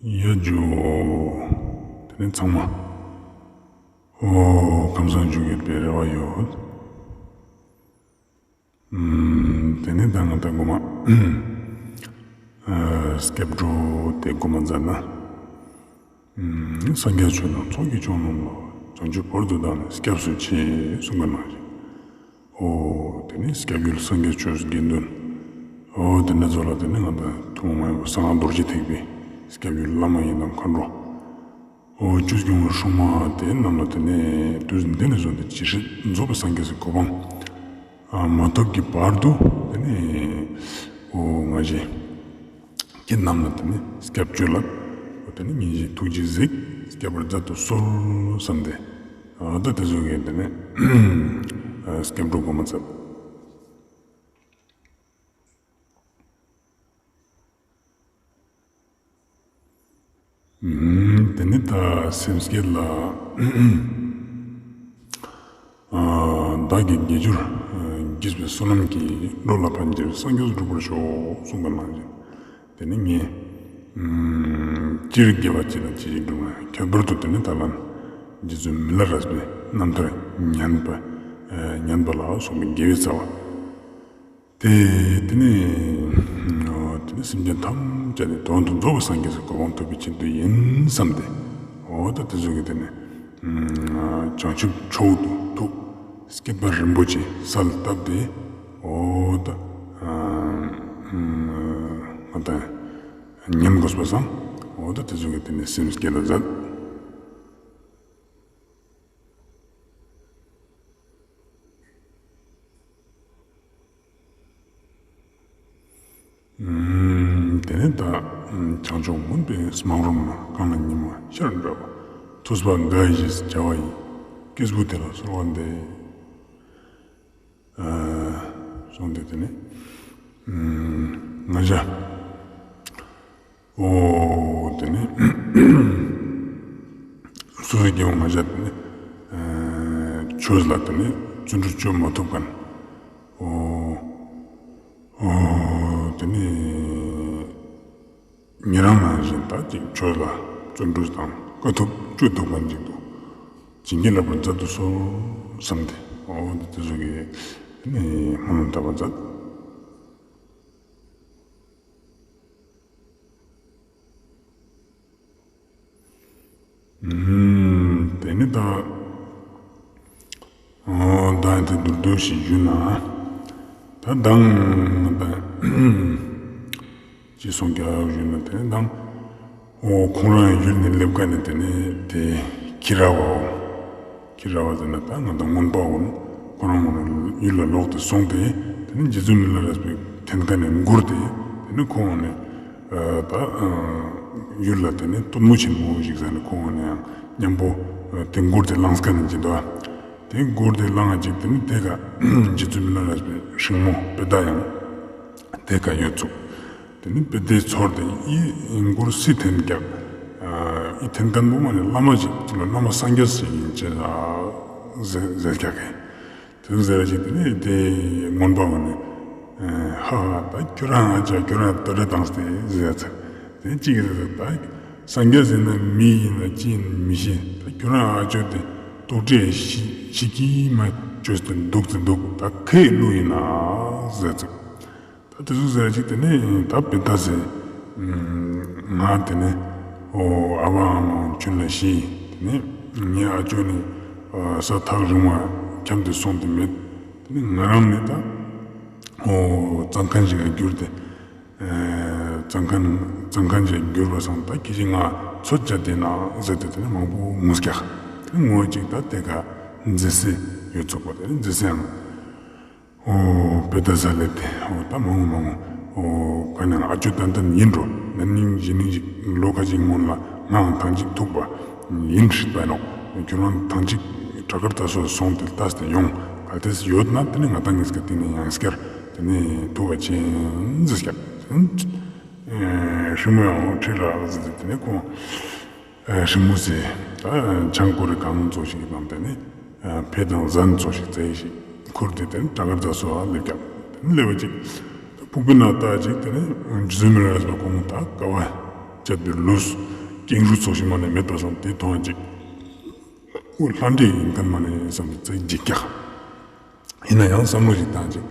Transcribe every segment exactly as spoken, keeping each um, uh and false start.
ཡ་ཇོ། དེ་ནས་ཚང་མ། ཨོ། ཁམས་བཟང་བཅུ་བརྒྱད་པའི་རེ་བ་ཡོད། ཨུམ། དེ་ནས་ད་ང་ད་དགོང་མ། ཨ། སྐྱབས་འགྲོ་དེ་དགོང་མ་མཛད་ན། ཨུམ། སངས་རྒྱས་ཆོས་དང་ཚོགས་ཀྱི་མཆོག་རྣམས་ལ། བྱང་ཆུབ་བར་དུ་བདག་ནི་སྐྱབས་སུ་མཆི། གསུངས་པ་ནང་བཞིན། ཨོ། དེ་ནས་སྐྱབས་ཡུལ་སངས་རྒྱས་ཆོས་དགེ་འདུན། ཨོ། དེ་འདྲ་ཚོ་ལ་དེ་ནས་ང་ད་ཐུན་མོང་མ་ཡིན་པ་གསང་སྔགས་རྡོ་རྗེ་ཐེག་པའི་སྐྱབས་ཡུལ་བླ་མ་ཡི་དམ་མཁའ་འགྲོ། ཨོ། བཅུ་སྐྱོང་བའི་སྲུང་མ་དེ་རྣམས་ལ་དེ་ནས་དུས་འདི་ནས་བཟུང་སྟེ་ཇི་སྲིད་རྫོགས་པའི་སངས་རྒྱས་སའི་གོ་འཕང་། ཨ། མ་ཐོབ་ཀྱི་བར་དུ་དེ་ནས། ཨོ། ང་ཞེས། ཁྱེད་རྣམས་ལ་དེ་ནི་སྐྱབས་བཅོལ་ལ། དེ་ནི་ཉིན་བཞིན་ཐུགས་རྗེས་གཟིགས། སྐྱབས་པར་མཛད་དུ་གསོལ་བསམ་སྟེ། ཨ། ད་དེ་ཚོ་གིས་དེ་ནི་སྐྱབས་འགྲོ་དགོངས་པ་མཛད། ཨུམ། དེ་ནི་ད་སེམས་བསྐྱེད་ལ། ཨ། བདག་གིས་དགེ་སྦྱོར་བགྱིས་པའི་བསོད་ནམས་ཀྱིས། འགྲོ་ལ་ཕན་ཕྱིར་སངས་རྒྱས་སུ་འགྲུབ་པར་ཤོག། གསུངས་པ་ནང་བཞིན། དེ་ནི་ངས། ཨུམ། སྤྱིར་དགེ་བ་ཅི་དང་ཅི་ཞིག་བསྒྲུབས་ན་ཁྱད་པར་དུ་དེ་ནི་ད་ལན་རྗེ་བཙུན་མི་ལ་རས་པའི་རྣམ་ཐར་ཉན་པ། ཨ། ཉན་པ་ལ་སོགས་པའི་དགེ་བའི་རྩ་བ། དེ་དེ་ནི། ཨོ། དེ་ནི་སེམས་ཅན་ཐམས་ཅད་ནི་དོན་དུ་རྫོགས་པའི་སངས་རྒྱས་སའི་གོ་འཕང་ཐོབ་པའི་ཆེད་དུ་ཡིན་བསམ་སྟེ། ཨོ། ད་དེ་ཚོ་གིས་དེ་ནི། ཨུམ། བྱང་ཆུབ་མཆོག་ཏུ་ཐུགས་བསྐྱེད་པ་རིན་པོ་ཆེ་གསལ་བཏབ་སྟེ། ཨོ། ད། ཨ། ཨུམ། ང་ད་ཉན་དགོས་པ་སང་། ཨོ། ད་དེ་ཚོ་གིས་དེ་ནི་སེམས་བསྐྱེད་ལ་མཛད། ཨུམ། དེ་ནས་ད་བྱང་ཕྱོགས་མུན་པའི་སྨག་རུམ་ན། གང་ལ་ཉི་མ་ཤར་འདྲ་བ། ཐུབ་པ་དགའ་བའི་བྱ་བ་ཡིས། སྐྱེས་བུ་དེ་ལ་གསོལ་བ་འདེབས། ཨ། གསུངས་ཏེ་དེ་ནས། ཨུམ། ང་བཅས། ཨོ། དེ་ནས་སོ་སོའི་སྐྱེ་བོ་ང་བཅས་དེ་ནས། ཨ། ཆོས་ལ་དེ་ནས་བརྩོན་འགྲུས་བསྐྱེད་མ་ཐུབ་མཁན། ཨོ། ཨོ། དེ་ནས་ཉན་རང་ནང་བཞིན་ད་ཅིག་ཆོས་ལ་བརྩོན་འགྲུས་དང་དཀའ་ཐུབ་བསྐྱེད་ཐུབ་མཁན་ཅིག་ཏུ་བྱིན་གྱིས་བརླབ་པར་མཛད་དུ་གསོལ་བསམ་སྟེ། ཨོ། དེ་ཚོ་གིས་དེ་ནས་སྨོན་ལམ་བཏབ་པ་མཛད། ཨུམ། དེ་ནི་ད། ཨོ། ད་དེ་མདོར་བསྡུས་ཤིག་ཞུས་ན། ད་མདང་ད་ཅི་གསུངས་ཀྱང་ཞུས་ན། དེ་ནི་མདང་། ཨོ། ཁོང་རང་ཡུལ་ནས་སླེབས་ཀ་ནས་དེ་ནི་དེ་ཁྱི་ར་བའོ། ཁྱི་ར་བ་ཟེར་ན་ད་ང་དང་རྔོན་པ་འོ་ན། ཁོ་རང་འོ་ན་ཡུལ་ལ་ལོག་སྟེ་སོང་སྟེ། དེ་ནས་རྗེ་བཙུན་མི་ལ་རས་པའི་འཐེན་ཁ་ནས་འགོར་ཏེ། དེ་ནས་ཁོང་འོ་ན། ཨ། ད། ཨ། ཡུལ་ལ་དེ་ནས་སྟོན་མོ་ཆེན་མོ་ཞིག་ཟེར་ནས་ཁོང་འོ་ན་ཡང་མཉམ་པོ། ཨ། དེ་འགོར་ཏེ་ལངས་ཁ་ནས་ཅི་འདུག་དེ་འགོར་ཏེ་ལངས་ཅིག་དེ་ནས་དེ་ག་རྗེ་བཙུན་མི་ལ་རས་པའི་སྲིང་མོ་དཔེ་ད་ཡང་དེ་ག་ཡོད་ཚུགས། དེ་ནི་དཔེ་དེ་ཚོར་ཏེ་ཡི་མགོར་སྲི་འཐེན་རྒྱག་ཨ། ཡི་འཐེན་མཁན་པོ་མ་ནི་བླ་མ་ཅིག་ཅིག་ལ་བླ་མ་སངས་རྒྱས་ཤིག་ཡིན་ཅེས་ཟེར་ཟེར་རྒྱག་གི། དེ་ཟེར་ཅིག་དེ་ནི་དེ་རྔོན་པ་མ་ནི། ཨ། ཧ་ཧ། ད་ཁྱོད་རང་ཨ་ཅག་ཁྱོད་རང་ལྟ་རེ་བཏང་སྟེ་ཟེར་ཚེ། དེ་གཅིག་ཟེར་ད། སངས་རྒྱས་ཟེར་ན་མི་ཡིན་ན་ཅི་ཡིན་མི་ཤེས། ད་ཁྱོད་རང་ཨ་ཅོ་དེ་རྟོག་བྲལ་ཤི་ཤི་ཀི་མ་བཅོས་ཏེ་འདུག་ཏེ་འདུག་ད་ཁས་བླུག་ཡིན་ན་ཟེར་ཚེ། ད་དེ་ཚོ་ཟེར་ཅིག་དེ་ནས་ད་བེ་ད་ཟེར། ང་དེ་ནས་ཨོ་ཨ་བ་ཨ་མ་ཁྱོད་ལ་ཤི། དེ་ནས་ངའི་ཨ་ཅོ་ནི་ས་ཐག་རིང་བ་འཁྱམས་ཏེ་སོང་སྟེ་མེད། དེ་ནས་ང་རང་ནི་ད་ཨོ་གཙང་ཁང་ཞིག་ལ་གྱུར་ཏེ། གཙང་ཁང་གཙང་ཁང་ཞིག་གྱུར་པ་སང་ད་ཁྱེད་ཀྱིས་ང་འཚོ་བྱ་དེ་ན་ཟེར་ཏེ་དེ་ནས་མང་པོ་ངུ་སྐྱག་དེ་ངོ་ཅིག་ད་དེ་ག་མཛེས་སེ་ཡོད་ཚུགས་པ་དེ་ནས་མཛེས་སེའང་། ཨོ་བེ་ད་ཟ་ལེ་དེ་ཨོ་ད་མང་ངོ་མང་ངོ་ཨོ་ག་ནང་ཨ་ཅོ་ཏན་ཏན་ཡིན་འགྲོ། ན་ནིང་གཞེས་ནིང་ཞིག་ལོ་ཁ་ཅིག་སྔོན་ལ་ངའང་ཐང་ཅིག་ཐུག་པ་ཡིན་སྲིད་པ་ནོག་ཁྱོད་རང་ཐང་ཅིག་བྲག་དཀར་ད་སོ་སོང་དེ་ལྟ་སྟེ་ཡོང་ག་དེ་ཡོད་ན་དེ་ནི་ང་ད་ངེས་ཀ་དེ་ནི་ཡང་སྐྱར་དེ་ནི་ཐུག་པ་ཆེན་ཟེར་སྐྱར་ཧྲི་མོ་ཡང་ཁྲིད་རག་ཟེར་ཏེ་དེ་ནི་ཁོང་། ཨ། ཧྲིལ་མོ་ཟེར། ད་ཆང་ཀོ་རེ་གང་ཙོགས་ཤིག་གི་བམ་དེ་ནི། ཨ། ཕེ་དང་ཟན་ཙོགས་ཤིག་བཙལ་ཡས་ཤིག་ཁུར་ཏེ་དེ་ནི་བྲག་དཀར་རྫ་སོ་ཨ་སླེབས་ཀྱང་དེ་ནི་སླེབས་པ་ཅིག་ཕུག་པའི་ནང་ལྟ་ཅིག་དེ་ནི་རྗེ་བཙུན་མི་ལ་རས་པ་ཁོང་ད་དཀའ་བ་ བཅད་པའི་ལུས་ཀེང་རུས་ཚོགས་ཤིག་མ་ནས་མེད་པ་བསམ་དེ་མཐོང་ཅིག་ཨོ་ལྷ་འདྲེ་ཡིན་མཁན་མ་ནས་བསམ་ཙིག་འཇིགས་སྐྱག་ཡིན་ན་ཡང་བསམ་བློ་ཞིག་བཏང་ཅིག་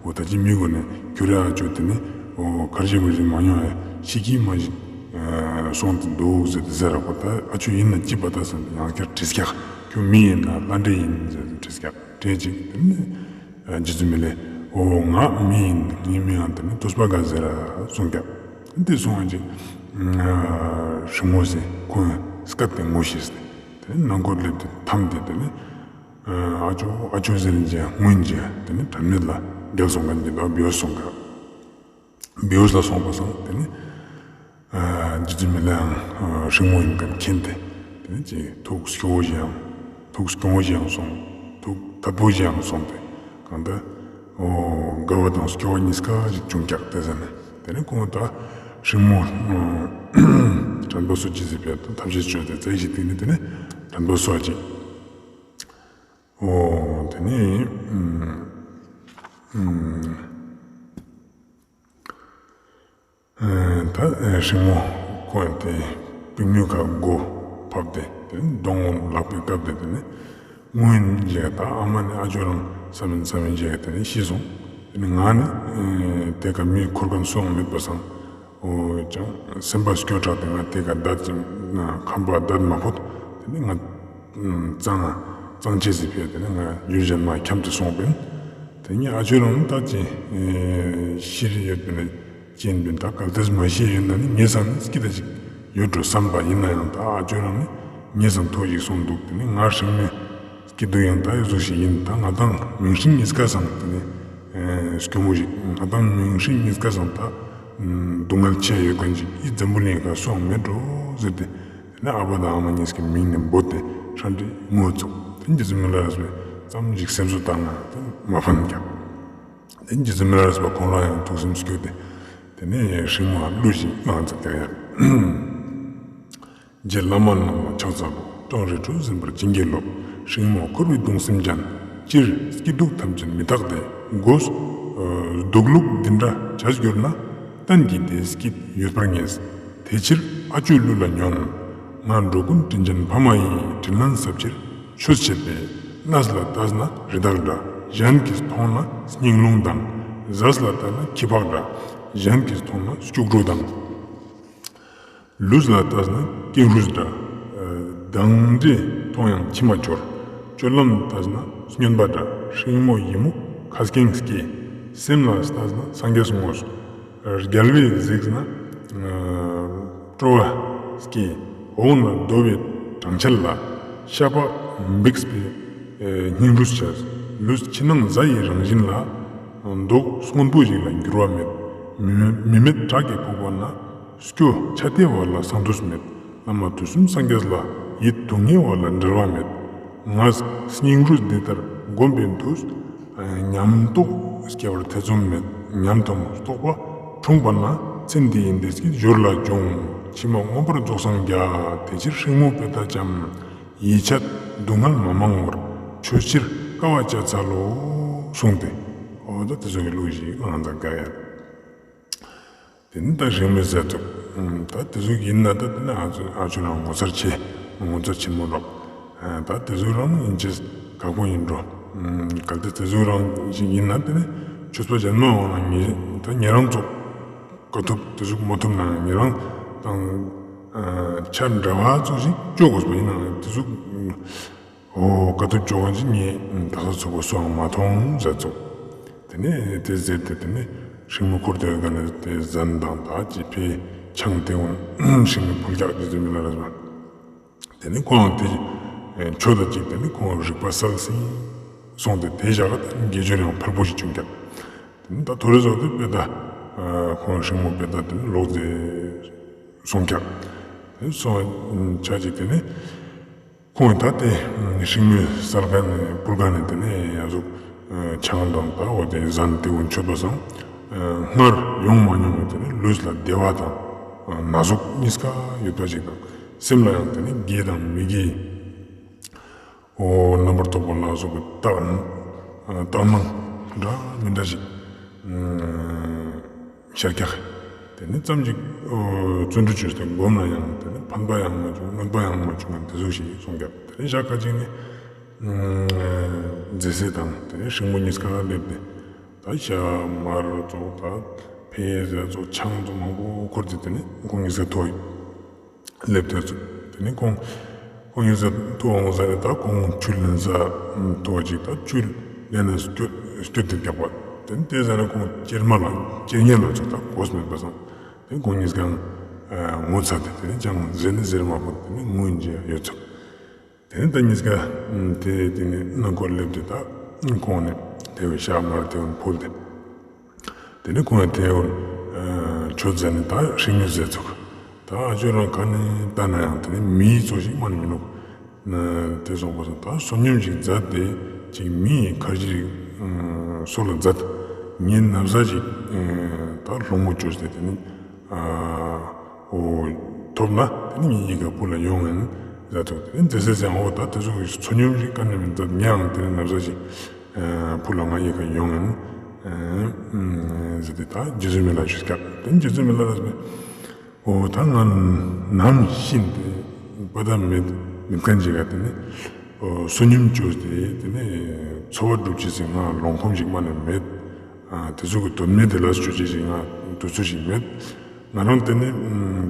ཨོ་ད་ཅི་མི་གོ་ནས་ཁྱོད་རའི་ཨ་ཅོ་དེ་ནི་ཨོ་གར་ཞིག་མ་ཞིག་མ་མྱོང་ཡ་ཤི་ཀི་མ་ཞིག་སོང་དུ་འདུག་ཟེར་དུ་ཟེར་ར་གོ་ད་ཨ་ཅོ་ཡིན་ན་ཅི་པ་ད་བསམ་ཡང་བསྐྱར་དྲིས་སྐྱག་ཁྱོད་མི་ཡིན་ན་ལྷ་འདྲེ་ཡིན་ཟེར་དུ་དྲིས་སྐྱག་དྲིས་ཅིག་དེ་ནི་རྗེ་བཙུན་མི་ལས་ཨོ་ང་མི་ཡིན་ངའི་མིང་ང་དེ་ནི་ཐོས་པ་དགའ་ཟེར་ར་གསུངས་སྐྱག་དེ་སོང་བ་ཅིག་ཧྲིང་མོ་ཟེར་ཁོང་སྐབས་དེ་ངོ་ཤེས་ཟེར། དེ་ནས་ནང་ཁོ་སླེབས་ཏེ་འཐམས་ཏེ་དེ་ནས་ཨ་ཅོ་ཨ་ཅོ་ཟེར་ནས་སྔོན་གྱི་དེ་ནས་དྲན་མེད་ལ་རྒྱལ་སོང་མཁན་གྱི་ད་བེའུ་སོང་ག་བེའུ་ལ་སོང་པ་སང་དེ་ནས་རྗེ་བཙུན་མི་ལའང་ཧྲིང་མོ་ཡིན་མཁན་མཁྱེན་ཏེ་དེ་ནས་ཀྱི་ཐུགས་སྐྱོ་བོ་ཞིག་ཡང་ཐུགས་སྐྱོ་བོ་ཞིག་ཡང་སོང་ཐུགས་དད་པོ་ཞིག་ཡང་སོང་སྟེ་གང་ལྟར་དགའ་བ་དང་སྐྱོ་བ་གཉིས་ཀ་ཞིག་བྱུང་ཀྱག་དེ་ཟེར་ནས་དེ་ནས་ཁོང་ད་ཧྲིང་མོ་དྲན་པ་གསོ་ཅི་ཟེར་བས་ཐབས་ཤེས་བཅོས་ཏེ་རྩེ་ཞིག་བཏིང་ནས་དེ་ནས་དྲན་པ་གསོ་ཅིག་ཨོ་དེ་ནས་ད་ཧྲིང་མོ་ཁོང་དེ་པུས་མོའི་ཁ་མགོ་ཕབ་སྟེ་དེ་ནས་གདོང་ལག་པའི་བཀབ་སྟེ་དེ་ནས་སྔོན་རྗེས་ད་ཨ་མ་ནི་ཨ་ཅོ་རང་བསམ་ཡིན་བསམ་ཡིན་རྗེས་དེ་ནས་ཤི་སོང་། དེ་ནས་ང་ནི་དེ་ག་མི་འཁོར་མཁན་སུའང་མེད་པ་སང་། འོ་ཅང་སེམས་པ་སྐྱོ་དྲགས་ཏེ་ང་དེ་ག་བསྡད་ཅིང་ཁམས་པ་བསྡད་མ་ཕོད། དེ་ནས་ང་གཙང་གཙང་ཆེ་ཟིག་ཕེབས་དེ་ནས་ང་ཡུལ་གཞན་མ་འཁྱམས་ཏེ་སོང་པས། དེ་ནས་ཨ་ཅོ་རང་ད་ཅི་ཤི་རི་ཡོད་པས་ན་ཅན་པས་ད་གལ་ཏེ་མ་ཤི་ཡོད་ན་ནི་ངེད་ཚང་ནི་སྐྱིད་ད་ཅིག་ཡོད་འགྲོ་བསམ་པ་ཡིན་ན་ཡང་ད་ཨ་ཅོ་རང་ནི་ངེད་ཚང་ཐོག་ཅིག་སོང་འདུག་དེ་ནས་ང་ཧྲིང་མོའི་སྐྱིད་སྡུག་ཡང་ད་ཡོད་ཟོ་ཞིག་ཡིན། ད་ང་དང་མིང་སྲིང་གཉིས་ཀ་སང་དེ་ནས་སྐྱོ་མོ་ཞིག་ང་དང་མིང་སྲིང་གཉིས་ཀ་སང་ད་སྡུག་བསྔལ་ཆེ་ཡོད་མཁན་ཅིག་ཨི་འཛམ་བུ་གླིང་ག་སུའང་མེད་འགྲོ་ཟེར་ཏེ། དེ་ནས་ཨ་ཕ་དང་ཨ་མ་གཉིས་ཀྱི་མིང་ནས་འབོད་དེ་ཧྲ་འདྲི་ངོ་བཙུགས། དེ་རྗེ་བཙུན་མི་ལ་རས་པས་ཙམ་ཞིག་སེམས་གསོ་བཏང་ན་དེ་མ་ཕན་ཀྱང་། དེ་རྗེ་བཙུན་མི་ལ་རས་པ་ཁོང་རང་ཡང་ཐུགས་སེམས་སྐྱོ་སྟེ་དེ་ནས་ཧྲིང་མོ་གླུ་ཞིག་བླངས་ཙམ་ཀྱང་ཡང་། རྗེ་བླ་མ་ནང་ལ་ཕྱག་འཚལ་ལོ། ཀྲང་རི་ཁྲོད་ཟིན་པར་བྱིན་གྱིས་རློབས། ཧྲིང་མོ་འཁོར་བའི་གདུང་སེམས་ཅན། སྤྱིར་སྐྱིད་སྡུག་ཐམས་ཅད་མི་རྟག་སྟེ། སྒོས་སྡུག་ལུགས་འདི་འདྲ་བྱ་གྱུར་ན། གཏན་གྱི་བདེ་སྐྱིད་ཡོད་པར་ངེས། དེ་ཕྱིར་ཨ་ཅོའི་གླུ་ལ་ཉོན། ང་འགྲོ་ཀུན་དྲིན་ཅན་ཕ་མ་ཡི། དྲིན་ལན་གསབ་ཕྱིར་ཆོས་བྱེད་པའི། གནས་ལ་བལྟས་ན་རི་དྭགས་འདྲ། གཞན་གྱིས་མཐོང་ན་སྙིང་རླུང་ལྡང་། ཟས་ལ་བལྟས་ན་ཁྱི་ཕག་འདྲ། གཞན་གྱིས་མཐོང་ན་སྐྱུག་བྲོ་ལྡང་། ལུས་ལ་ལྟས་ན་ཀེང་རུས་འདྲ། མདངས་འདྲས་མཐོང་ཡང་མཆི་མ་སྦྱོར། སྤྱོད་ལམ་ལྟས་ན་སྨྱོན་པ་འདྲ། ཧྲིང་མོ་ཡི་མུག་ཁ་སྐྱེངས་སྐྱེས། སེམས་ལ་ལྟས་ན་སངས་རྒྱས་དངོས། རྒྱལ་བས་གཟིགས་ན་སྤྲོ་བ་སྐྱེས། འོག་ན་རྡོ་བའི་གྲང་ཆལ་ལ། ཤ་པགས་འབིགས་པའི་སྙིང་རུས་ཆེ། ལུས་ཕྱི་ནང་གཟའ་ཡི་རང་བཞིན་ལ། མདོག་སྔོན་པོ་ཞིག་ལ་འགྱུར་བ་མེད། མི་མི་མེད་བྲག་གི་ཕུག་པ་ན། སྐྱོ་ཆ་ཏེ་བ་ལ་སངས་དུས་མེད། བླ་མ་དུས་གསུམ་སངས་རྒྱས་ལ། ཡིད་དུ་ངེས་བ་ལ་འབྲལ་བ་མེད། ང་སྙིང་རུས་འདི་ལྟར་བསྒོམས་པའི་མཐུས། ཉམས་རྟོགས་སྐྱེ་བར་ཐེ་ཚོམ་མེད། ཉམས་དང་རྟོགས་པ་འཁྲུངས་པ་ན། ཚེ་འདི་ཡི་བདེ་སྐྱིད་ཞོར་ལ་འབྱུང་། ཕྱི་མ་མངོན་པར་རྫོགས་སངས་རྒྱ། དེ་ཕྱིར་ཧྲིང་མོ་དཔེ་ལྟ་ཅམ། ཡིད་ཆད་སྡུག་བསྔལ་མ་མང་བར། ཆོས་ཕྱིར་དཀའ་བ་སྤྱད་འཚལ་ལོ། གསུངས་ཏེ། འོ་ད་དེ་ཚོ་གི་གླུ་ཞིག་ང་ཚོ་དགའ་ཡ། དེ་ནི་ད་རིང་མོའི་ཟས་ཐུབ། ད་དེ་ཚོ་ཡིན་ན་ད་དེ་ནི་ཨ་ཚོ་ཨ་ཆོ་རང་ངོ་མཚར་ཆེ། ངོ་མཚར་ཆེན་མོ་རོགས། ད་དེ་ཚོ་རང་ཡིན་ཆེས་དགའ་པོ་ཡིན་འགྲོ། གལ་ཏེ་དེ་ཚོ་རང་ཞིག་ཡིན་ན་དེ་ནི་ཆོས་པ་གཞན་མ་འོང་ན་ངེད་ད་ཉེ་རང་ཚོ་དགའ་ཐུབ་དེ་ཚོ་མ་ཐུབ་ན་ཉེ་རང་དང་ཆ་འདྲ་བ་ཚོ་ཞིག་སྤྱོད་དགོས་པ་ཡིན་ན་དེ་ཚོ། ཨོ་དཀའ་ཐུབ་སྐྱོ་བ་ཅིག་ངས་ད་ལྟ་ཚོགས་པ་སུའང་མ་མཐོང་ཟེར་ཙང་། དེ་ནས་དེ་ཟེར་ཏེ་དེ་ནས་ཧྲིང་མོ་འཁོར་དེ་ག་ནས་དེ་ཟན་དང་ད་ཅི་ཕེ་ཆང་དེ་འོང་ཧྲིང་མོ་ཕུལ་རྒྱག་དེ་ཚོ་མི་ལ་རེད་པ། དེ་ནས་ཁོང་དེ་ཆོས་དང་གཅིག་དེ་ནས་ཁོང་རིག་པ་གསལ་ཟིན་སོང་སྟེ་དེ་བཞག་དགེ་སྦྱོར་ཡང་འཕེལ་པོ་ཞིག་བྱུང་རྒྱག་དེ་ནས་ད་ཐོ་རེ་ཟོ་དེ་དཔེ་ད་ཁོང་ཧྲིང་མོ་དཔེ་ད་དེ་ནས་ལོག་ཟེར་སོང་རྒྱག་དེ་ནས་སོང་ཆ་ཅིག་དེ་ནས། ཁོང་ད་ལྟའི་ཤིང་མོའི་སར་ག་ནས་པུར་ག་ནས་དེ་ནས་ཡ་ཟུག་ཆང་དང་ད་འོ་དེ་ཟན་དེ་འོ་མཆོད་པ་བཟང་སྔར་ཡོང་མ་མྱོང་བའི་དེ་ནས་ལུས་ལ་བདེ་བ་དང་ན་ཟུག་གཉིས་ཀ་ཡོད་པ་ཞིག་དང་སེམས་ལ་ཡང་དེ་ནས་དགེ་དང་མི་དགེ་འོ་རྣམ་པར་རྟོག་པ་ལ་སོགས་པའི་རྟགས་རྟགས་སྣང་འདྲ་མི་འདྲ་ཞིག་ཤར་རྒྱག་དེ་ནས་ཙམ་ཅིག་བརྩོན་འགྲུས་བྱས་ཏེ་བསྒོམས་ན་ཡང་དེ་ནས་ཕན་པ་ཡང་མ་བྱུང་གནོད་པ་ཡང་མ་བྱུང་དེ་ཚོ་ཞིག་གསུངས་ཀྱང་། དེ་ནས་ཞག་ཁ་ཅིག་ནས་མཛེ་སེ་དང་དེ་ནས་སྲིང་མོ་གཉིས་ཀ་སླེབས་ཏེ། ད་ཤ་མར་ཙོགས་ད་ཕེ་ཟེར་ཙོགས་ཆང་ཙོགས་མང་པོ་འཁོར་ཏེ་དེ་ནས་ཁོང་གཉིས་ཀ་ཐོག་སླེབས་ཐོས་ཚུལ། དེ་ནས་ཁོང་ཁོང་གཉིས་ཀ་ཐོག་འོང་ས་ནས་ད་ཁོང་ཆུ་ལེན་ས་ཐོག་ཅིག་ད་ཆུ་ལེན་ནས་སྐྱོད་སྐྱོད་དེ་རྒྱག་པ། དེ་ནས་དེ་ས་ནས་ཁོང་ཅེར་མ་ལ་ཅེར་ཉན་ལ་ཚོ་ད་གོས་མེད་པ་སང་། དེ་ཁོང་གཉིས་ཀ་ངོ་ཚ་སྟེ་དེ་ནས་ཅང་ཟེར་ནི་ཟེར་མ་ཕོད་དེ་ནས་ངུ་འཇིགས་ཡོད་ཚུལ། དེ་ནས་ད་གཉིས་ཀ་དེ་དེ་ནས་ནང་སྐོར་སླེབས་ཏེ་ད་ཁོང་ནས་དེ་བས་ཤ་མར་དེ་བས་ཕུལ་ཏེ། དེ་ནས་ཁོང་ཡང་དེ་བས་ཆོས་མཛད་ནས་ད་ཧྲིང་ངུ་ཟེར་ཚུགས། ད་ཨ་ཅོ་རང་ག་ནས་ལྟ་ན་ཡང་དེ་ནས་མིའི་ཚོགས་ཤིག་མ་ནས་མི་འདུག་དེ་སོང་པ་སོང་ད་བསོད་སྙོམས་ཤིག་མཛད་དེ་ཅིག་མི་ཡི་ཁར་ཇི་སོགས་ལ་མཛད། ངའི་ན་བཟའ་ཞིག་ད་སློང་མོ་བཅོས་ཏེ་དེ་ནས། ཨོ། ཐོབ་ན་དེ་ནི་ངའི་གཉིས་ཀ་བུ་ལ་ཡོང་ངན་ཟེར་ཐུག་དེ་ནི་མཛེ་སེ་ཟེར་ཨོ་ད་དེ་ཚོ་གི་ཚོ་སྙོམས་ཤིག་ག་ནས་མི་འཛབ་ངའང་དེ་ནི་ན་བཟའ་ཞིག་བུ་ལ་ང་གཉིས་ཀ་ཡོང་ངན་ཟེར་ཏེ་ད་རྗེ་བཙུན་མི་ལ་ཞུས་ཀྱག་དེ་ནི་རྗེ་བཙུན་མི་ལ་ལ་ཟེར་ཨོ་ད་ང་ནམ་ཤི་ཏེ་པ་ད་མེད་མེད་མཁན་ཅིག་ག་དེ་ནི་བསོད་སྙོམས་བཅོས་ཏེ་དེ་ནི་འཚོ་བ་སྒྲུབ་ཅེས་ཟེར་ང་ལོང་ཁོམ་ཞིག་མ་ནས་མེད། དེ་ཚོ་གི་དོན་མེད་དེ་ལ་སྤྱོད་ཅེས་ཞིག་ང་དུས་ཚོད་ཞིག་མེད། ང་རང་དེ་ནི་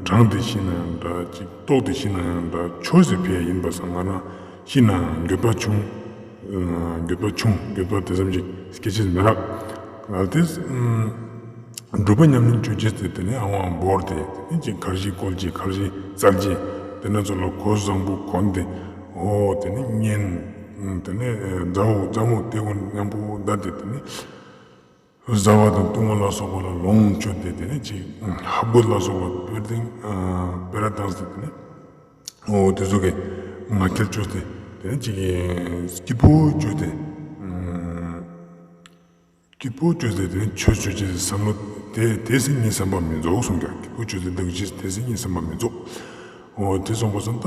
གྲངས་དེ་ཤི་ན་ཡང་འདྲ་ཅིག་ལྟོགས་དེ་ཤི་ན་ཡང་འདྲ་ཆོས་ཟེར་ཕེ་ཡིན་པ་སང་ང་རང་ཤི་ན་ཡང་འགྱོད་པ་ཆུང་། འགྱོད་པ་ཆུང་འགྱོད་པ་དེ་ཙམ་ཞིག་སྐྱེ་ཅེས་མི་རག་ལ་དེ་སྒྲུབ་པ་ཉམས་ལེན་སྤྱོད་ཅེས་དེ་དེ་ནི་ཨ་ཝང་བོར་ཏེ་དེ་ནི་ཅིག་ཁར་ཞིག་བཀོལ་ཅིག་ཁར་ཞིག་བཙལ་ཅིག་དེ་ན་ཚོ་ལ་གོ་བཟང་པོ་གོན་ཏེ་ཨོ་དེ་ནི་གཉེན་དེ་ནི་མཛའ་བོ་མཛའ་མོ་དེ་གོ་མཉམ་པོ་བསྡད་དེ་དེ་ནི། བཟའ་བ་དང་བཏུང་བ་ལ་སོགས་པ་ལ་ལོངས་སྤྱོད་དེ་དེ་ནས་ཅིག་ཧབ་གོ་ལ་སོགས་པ་དཔེར་ཐེངས་དཔེར་བཏང་སྟེ་དེ་ནས་འོ་དེ་ཚོ་གི་ང་རྒྱལ་བཅོས་ཏེ་དེ་ནས་ཅིག་སྐྱིད་པོ་བཅོས་ཏེ་སྐྱིད་པོ་བཅོས་ཏེ་དེ་ནས་ཆོས་བཅོས་ཅེས་བསམ་བློ་དེ་དེ་སྲིད་ངའི་བསམ་པ་མི་རྫོགས་གསུངས་ཀྱང་སྐྱིད་པོ་བཅོས་ཏེ་འདུག་ཅེས་དེ་སྲིད་ངའི་བསམ་པ་མི་རྫོགས། འོ་དེ་སོང་པ་སང་ད་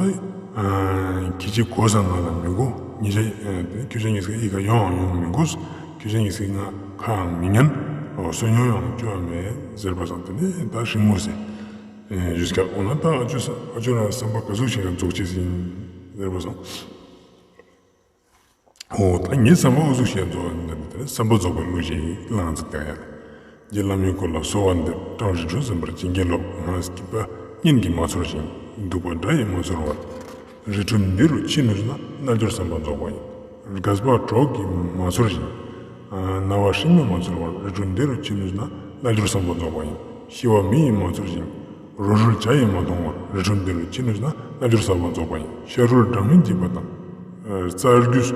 ཁྱི་ཅིག་གོ་ས་ང་ལ་མི་གོ་ཉི་ཤ་ཁྱོད་ཅག་ཉི་ཤ་ཨི་ཁ་ཡོང་ཡང་ཡོང་མི་གོ་ཁྱོད་ཅག་ཉི་ཤ་ང་ཁ་ཡང་མི་ཉན། འོ་སོ་ཉོ་ཡང་བཅོ་ཡང་མེད་ཟེར་པ་སང་དེ་ནས་ད་ཧྲིང་མོ་ཟེར་ཡུས་ཀྱང་འོ་ན་ད་ཨ་ཅོ་ས་ཨ་ཅོ་རང་བསམ་པ་ག་ཟུག་ཞིག་ཡང་རྫོགས་ཅེས་ཡིན་ཟེར་པ་སང་། འོ་ད་ངའི་བསམ་པ་འོ་ཟུག་ཞིག་རྫོགས་ཡིན་ཟེར་ནས་བསམ་པ་རྫོགས་པའི་གླུ་ཞིག་བླངས་ཚེ་ལྟ་ཡ་ལ། རྗེ་བླ་མའི་སྐུ་ལ་གསོལ་བ་འདེབས་སྤྲང་རི་ཁྲོད་ཟིན་པར་བྱིན་གྱིས་རློབས། ང་སྐྱིད་པ་གཉེན་གྱིས་མ་ཚོར་ཞིང་། སྡུག་པ་དགྲ་ཡིས་མ་ཚོར་བར། རི་ཁྲོད་འདི་རུ་ཕྱི་ནུས་ན་རྣལ་འབྱོར་བསམ་པ་རྫོགས་པ་ཡིན། རྒས་པ་གྲོགས་ཀྱིས་མ་ཚོར་ཞིང་། ན་བ་ཧྲིང་མོས་མ་ཚོར་བར། རི་ཁྲོད་འདི་རུ་ཕྱི་ནུས་ན་རྣལ་འབྱོར་བསམ་པ་རྫོགས་པ་ཡིན། ཤི་བ་མེ་ཡིས་མ་ཚོར་ཞིང་། རོ་ཧྲུལ་བྱ་ཡིས་མ་མཐོང་བར། རི་ཁྲོད་འདི་རུ་ཕྱི་ནུས་ན་རྣལ་འབྱོར་བསམ་པ་རྫོགས་པ་ཡིན། ཤ་རུལ་སྦྲང་མས་འཇིབ་པ་དང་། རྩྭ་རྒྱུས་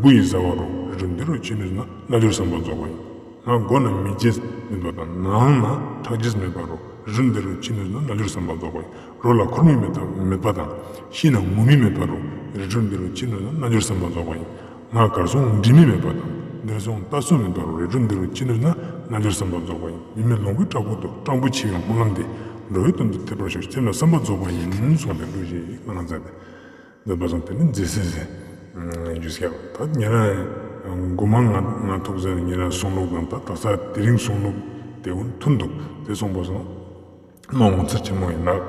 འབུ་ཡིས་ཟ་བ་རུ། རི་ཁྲོད་འདི་རུ་ཕྱི་ནུས་ན་རྣལ་འབྱོར་བསམ་པ་རྫོགས་པ་ཡིན། ང་མགོ་ན་མི་རྗེས་མེད་པ་དང་ནང་ན་ཁྲག་རྗེས་མེད་པ་རུ། རི་ཁྲོད་འདི་རུ་ཕྱི་ནུས་ན་རྣལ་འབྱོར་བསམ་པ་རྫོགས་པ་ཡིན། རོ་ལ་འཁོར་མི་མེད་པ་དང་ཤི་ན་ངུ་མི་མེད་པ་རུ། རི་ཁྲོད་འདི་རུ་ཕྱི་ནུས་ན་རྣལ་འབྱོར་བསམ་པ་རྫོགས་པ་ཡིན། ང་གར་སོང་འདྲི་མི་མེད་པ་དང་འདིར་སོང་ལྟ་སྲུང་མེད་པ་རུ། རི་ཁྲོད་འདི་རུ་ཕྱི་ནུས་ན་རྣལ་འབྱོར་བསམ་པ་རྫོགས་པ་ཡིན། མི་མེད་ལོང་བུའི་བྲག་ཕུག་ཏུ་སྤྲང་པོ་ཆེ་ཡང་སྨོན་ལམ་འདི། འགྲོ་བའི་དོན་དུ་ཐེབས་པར་ཤོག་སེམས་ལ་བསམ་པ་རྫོགས་པ་ཡིན་གསུངས་ཏེ་གླུ་ཞིག་བླངས་མཛད་དེ། འདོད་པ་བཟང་དེ་ནི་མཛེས་སེ་ཟེར་རྒྱུ་སྐད་ད་ཉེ་རང་མགོ་མ་ང་ང་ཐུག་ཟེར་ཉེ་རང་གསུང་ལུགས་དང་ད་ད་ས་དེ་རིང་གསུང་ལུགས་དེ་ཀུན་མཐུན་འདུག་དེ་གསུངས་པ་སོང་། མ་ངོ་མཚར་ཆེན་མོ་ཡིན་ནག་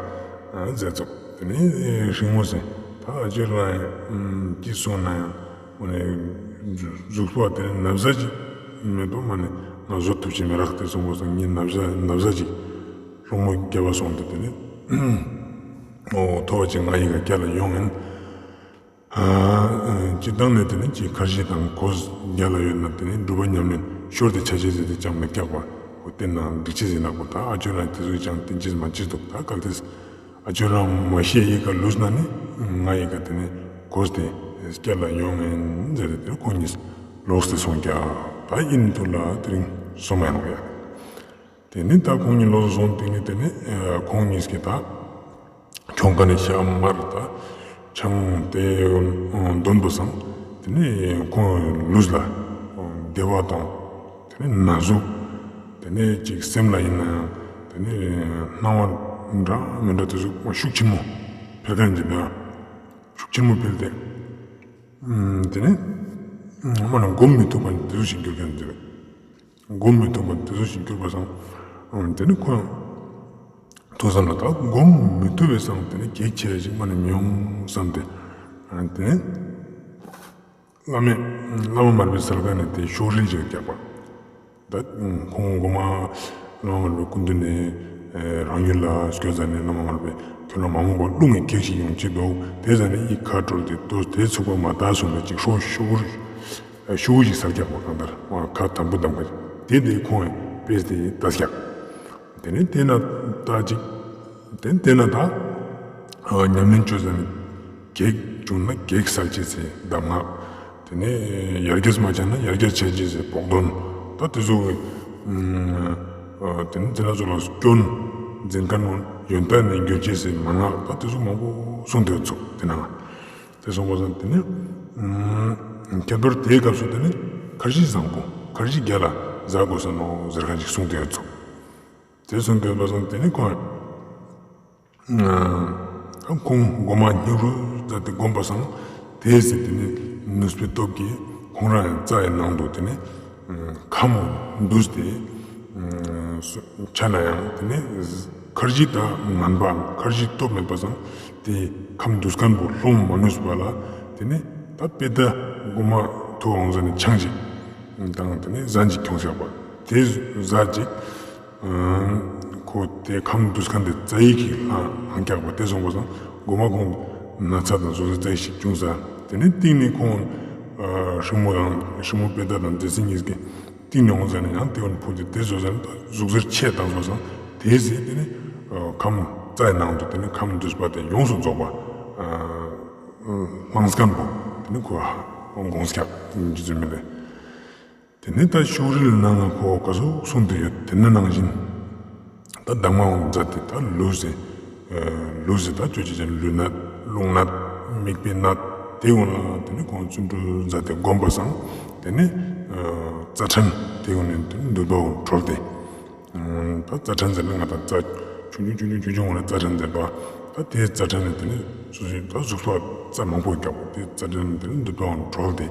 མཛད་ཚོགས་དེ་ནི་ཧྲིང་མོ་ཟེར་ད་ཨ་ཅེ་རང་ཡང་ཅི་གསུང་ན་ཡང་འོ་ནི་གཟུགས་པོ་དེ་ནི་ན་བཟའ་ཅིག་མེད་པ་མ་ནི་ང་བཟོ་ཐུབ་ཅིག་མི་རག་དེ་གསུངས་པ་སོང་ངས་ན་བཟའ་ན་བཟའ་ཅིག་སློང་མོ་རྒྱབ་པ་སོང་དུ་དེ་ནི་ཨོ་ཐོ་བ་ཅིག་ང་ཡི་ག་རྒྱ་ལ་ཡོང་ཡིན། སྤྱིར་བཏང་ནས་དེ་ནི་ཅིག་ཁར་ཤི་དང་གོས་རྒྱ་ལ་ཡོད་ན་དེ་ནི་སྒྲུབ་པ་ཉམས་ལེན་ཤོར་ཏེ་ཆ་ཆེ་ཟེར་ཏེ་ཅང་མི་སྐྱག་པ་ཁོ་བསྟན་ན་འགྲིག་ཆེ་ཟེར་ནག་པོ་ད་ཨ་ཅོ་རང་དེ་ཚོས་ཀྱང་བསྟན་ཆེ་མ་ཆེ་འདུག་ད་གལ་ཏེ་ཨ་ཅོ་རང་མ་ཤེས་ཡི་ག་ལུས་ན་ནི་ང་ཡི་ག་དེ་ནི་གོས་དེ་སྐྱ་ལ་ཡོང་ངན་ཟེར་ཏེ་དེ་ཁོང་གཉིས་ལོག་སྟེ་སོང་ཀྱག་ད་ཨིན་དུ་ལ་དེ་རིང་སོང་མ་ཡོང་ཡ། དེ་ནས་ད་ཁོང་གཉིས་ལོག་སོང་སྟེ་ནས་དེ་ནས་ཁོང་གཉིས་ཀྱིས་ད་གྱོང་ཁ་ནས་ཤ་མར་ད་ཆང་དེ་འདོན་པ་སང་དེ་ནས་ཁོང་ལུས་ལ་བདེ་བ་དང་དེ་ནས་ན་ཟུག་དེ་ནས་ཅིག་སེམས་ལ་ཡིན་ན་ཡང་དེ་ནས་སྣང་བ་འདྲ་མི་འདྲ་དེ་ཚོ་ཤུགས་ཆེན་མོ་འཕེལ་མཁན་གྱི་ན་ཤུགས་ཆེན་མོ་འཕེལ་ཏེ་དེ་ནས་མ་ན་སྒོམ་མི་ཐུབ་པ་དེ་ཚོ་ཞིག་འགྱུར་མཁན་དེ་རེད། སྒོམ་མི་ཐུབ་པ་དེ་ཚོ་ཞིག་གྱུར་པ་སང་། དེ་ནི་ཁོ་ ཐུགས་བསམ་ལ་ད་སྒོམ་མི་ཐུབ་པའི་བསམ་དེ་ནི་གེགས་ཆེ་བ་ཞིག་མ་ནས་མི་ཡོང་བསམ་སྟེ། དེ་ནས་བླ་མས་བླ་མ་མར་པའི་སར་ཁ་ནས་དེ་ཤོག་རིལ་ཅིག་བརྒྱབ་པ། ད་ཁོང་མགོ་མ་བླ་མ་མར་པའི་སྐུ་མདུན་ནས་རང་ཡུལ་ལ་སྐྱོད་ཟ་ནས་བླ་མ་མར་པའི་ཁྱོད་རང་མ་འོངས་པར་རླུང་གི་གེགས་ཤིག་ཡོང་ཅི་འདུག་དེ་ཟ་ནས་ཡིད་ཁ་བྲལ་ཏེ་ལྟོས་དེ་ཚུགས་པ་མ་དག་སོང་བས་ཅིག་ཤོག་ཤོག་རིལ། ཤུ་གུ་ཞིག་ཟ་རྒྱག་པ་གང་ལྟར་ཁ་དམ་པོ་དམ་པ་དེ་དེ་ཁོང་དཔེ་དེ་ལྟ་རྒྱག་དེ་ནས་དེ་ན་ད་ཅིག་དེ་དེ་ན་ད་ཉམས་ལེན་བཅོས་ཟ་ནས་གེགས་བྱུང་ན་གེགས་སེལ་བྱེད་ཟེར་གདམས་ངག་དེ་ནས་ཡར་རྒྱས་མ་བྱས་ན་ཡར་རྒྱས་བྱེད་ཅེས་ཟེར་བོགས་འདོན། ད་དེ་ཚོ་གི་དེ་ནས་དེ་ན་ཚོ་ལ་སྐྱོན་འཛིན་མཁན་ཡོན་ཏན་ནས་འགྱུར་ཅེས་ཟེར་མན་ངག་ད་དེ་ཚོ་མང་པོ་གསུངས་དེ་ཚོ་དེ་ན། དེ་སོང་པ་སང་དེ་ནི། ཁྱད་པར་དེའི་སྐབས་སུ་དེ་ནི་ཁར་ཇི་བཟང་པོ་ཁར་ཇི་རྒྱལ་ལ་ཟ་དགོས་ས་ནོ་ཟེར་ཁ་ཅིག་གསུངས་དེ་ཡོད་ཚོ། དེ་སོང་དེ་པ་སང་དེ་ནི་ཁོང་། ཁོང་མགོ་མ་སྙིང་རུས་མཛད་དེ་བསྒོམ་པ་སང་དེའི་ཟེར་དེ་ནི་ནུས་པའི་སྟོབས་ཀྱིས་ཁོང་རང་ཡང་རྩ་ཡི་ནང་དུ་དེ་ནི། ཁམས་འདུས་ཏེ། ཆ་ན་ཡང་དེ་ནས་ཁར་ཇི་དང་ངན་པའམ་ཁར་ཇི་སྟོབས་མེད་པ་སང་དེ་ཁམས་འདུས་མཁན་པོ་སློང་མ་ནུས་པ་ལ་དེ་ནས་ད་དཔེ་ད་མགོ་མ་ཐུག་འོང་ཟ་ནས་ཆང་ཅིག་དང་དེ་ནས་ཟན་ཅིག་ཁྱོངས་བཞག་པ་དེ་ཟ་ཅིག་ཁོ་དེ་ཁམས་འདུས་མཁན་དེ་རྩ་ཡིག་གིས་ལྷང་ལྷང་རྒྱག་པ་དེ་སོང་པ་སང་མགོ་མ་ཁོང་ན་ཚ་དང་བཟོ་ཚ་རྩ་ཡིག་ཞིག་བྱུང་ས་དེ་ནས་གཏིང་ནས་ཁོང་ཧྲི་མོ་དང་ཧྲི་མོ་དཔེ་ད་དང་དེ་སྲིད་གཉིས་ཀྱི་གཏིང་ནས་འོང་ཟེར་ན་ཡང་དེ་བོ་ནི་ཕུག་སྟེ་དེ་བཟོ་ཟེར་ན་ད་གཟུགས་གཟེར་ཆེ་དང་བཟོ་ཟེར་ན་དེའི་ཟེར་དེ་ནི་ཁམས་རྩ་ཡི་ནང་དུ་དེ་ནི་ཁམས་འདུས་པ་དེ་ཡོངས་སུ་རྫོགས་པ་ལྷང་སྐམ་པོ་དེ་ནི་ཁོ་དགོངས་སྐྱག་འཇུ་ཚུལ་མི་ལས། དེ་ནི་ད་ཤུགས་རིལ་ནང་ལ་ཁོ་ག་ཚོད་གསུངས་ཏེ་ཡོད་དེ་ནི་ནང་བཞིན། ད་གདམས་ངག་འོང་མཛད་དེ་ད་ལུས་སེ། ལུས་སེ་ད་ཅོ་ཅི་ཅན་ལུས་ནད་རླུང་ནད་མིག་དཔེ་ནད་དེ་འོང་ལ་དེ་ནི་ཁོང་བརྩོན་འགྲུས་མཛད་དེ་བསྒོམ་པ་སང་དེ་ནི་རྩ་ཕྲན་དེ་འོང་ནས་དེ་ནི་འདུས་པ་འོང་གྲོལ་ཏེ། ད་རྩ་ཕྲན་ཟེར་ན་ང་དང་རྩ་ཆུང་ཆུང་ཆུང་ཆུང་ཆུང་ཆུང་འོང་ལ་རྩ་ཕྲན་ཟེར་བ་ད་དེའི་རྩ་ཕྲན་ནི་དེ་ནི་སོ་སོའི་ད་གཟུགས་པོ་རྩ་མང་པོ་རྒྱག་པ་དེའི་རྩ་ཕྲན་ནི་དེ་ནི་འདུས་པ་འོང་གྲོལ་ཏེ།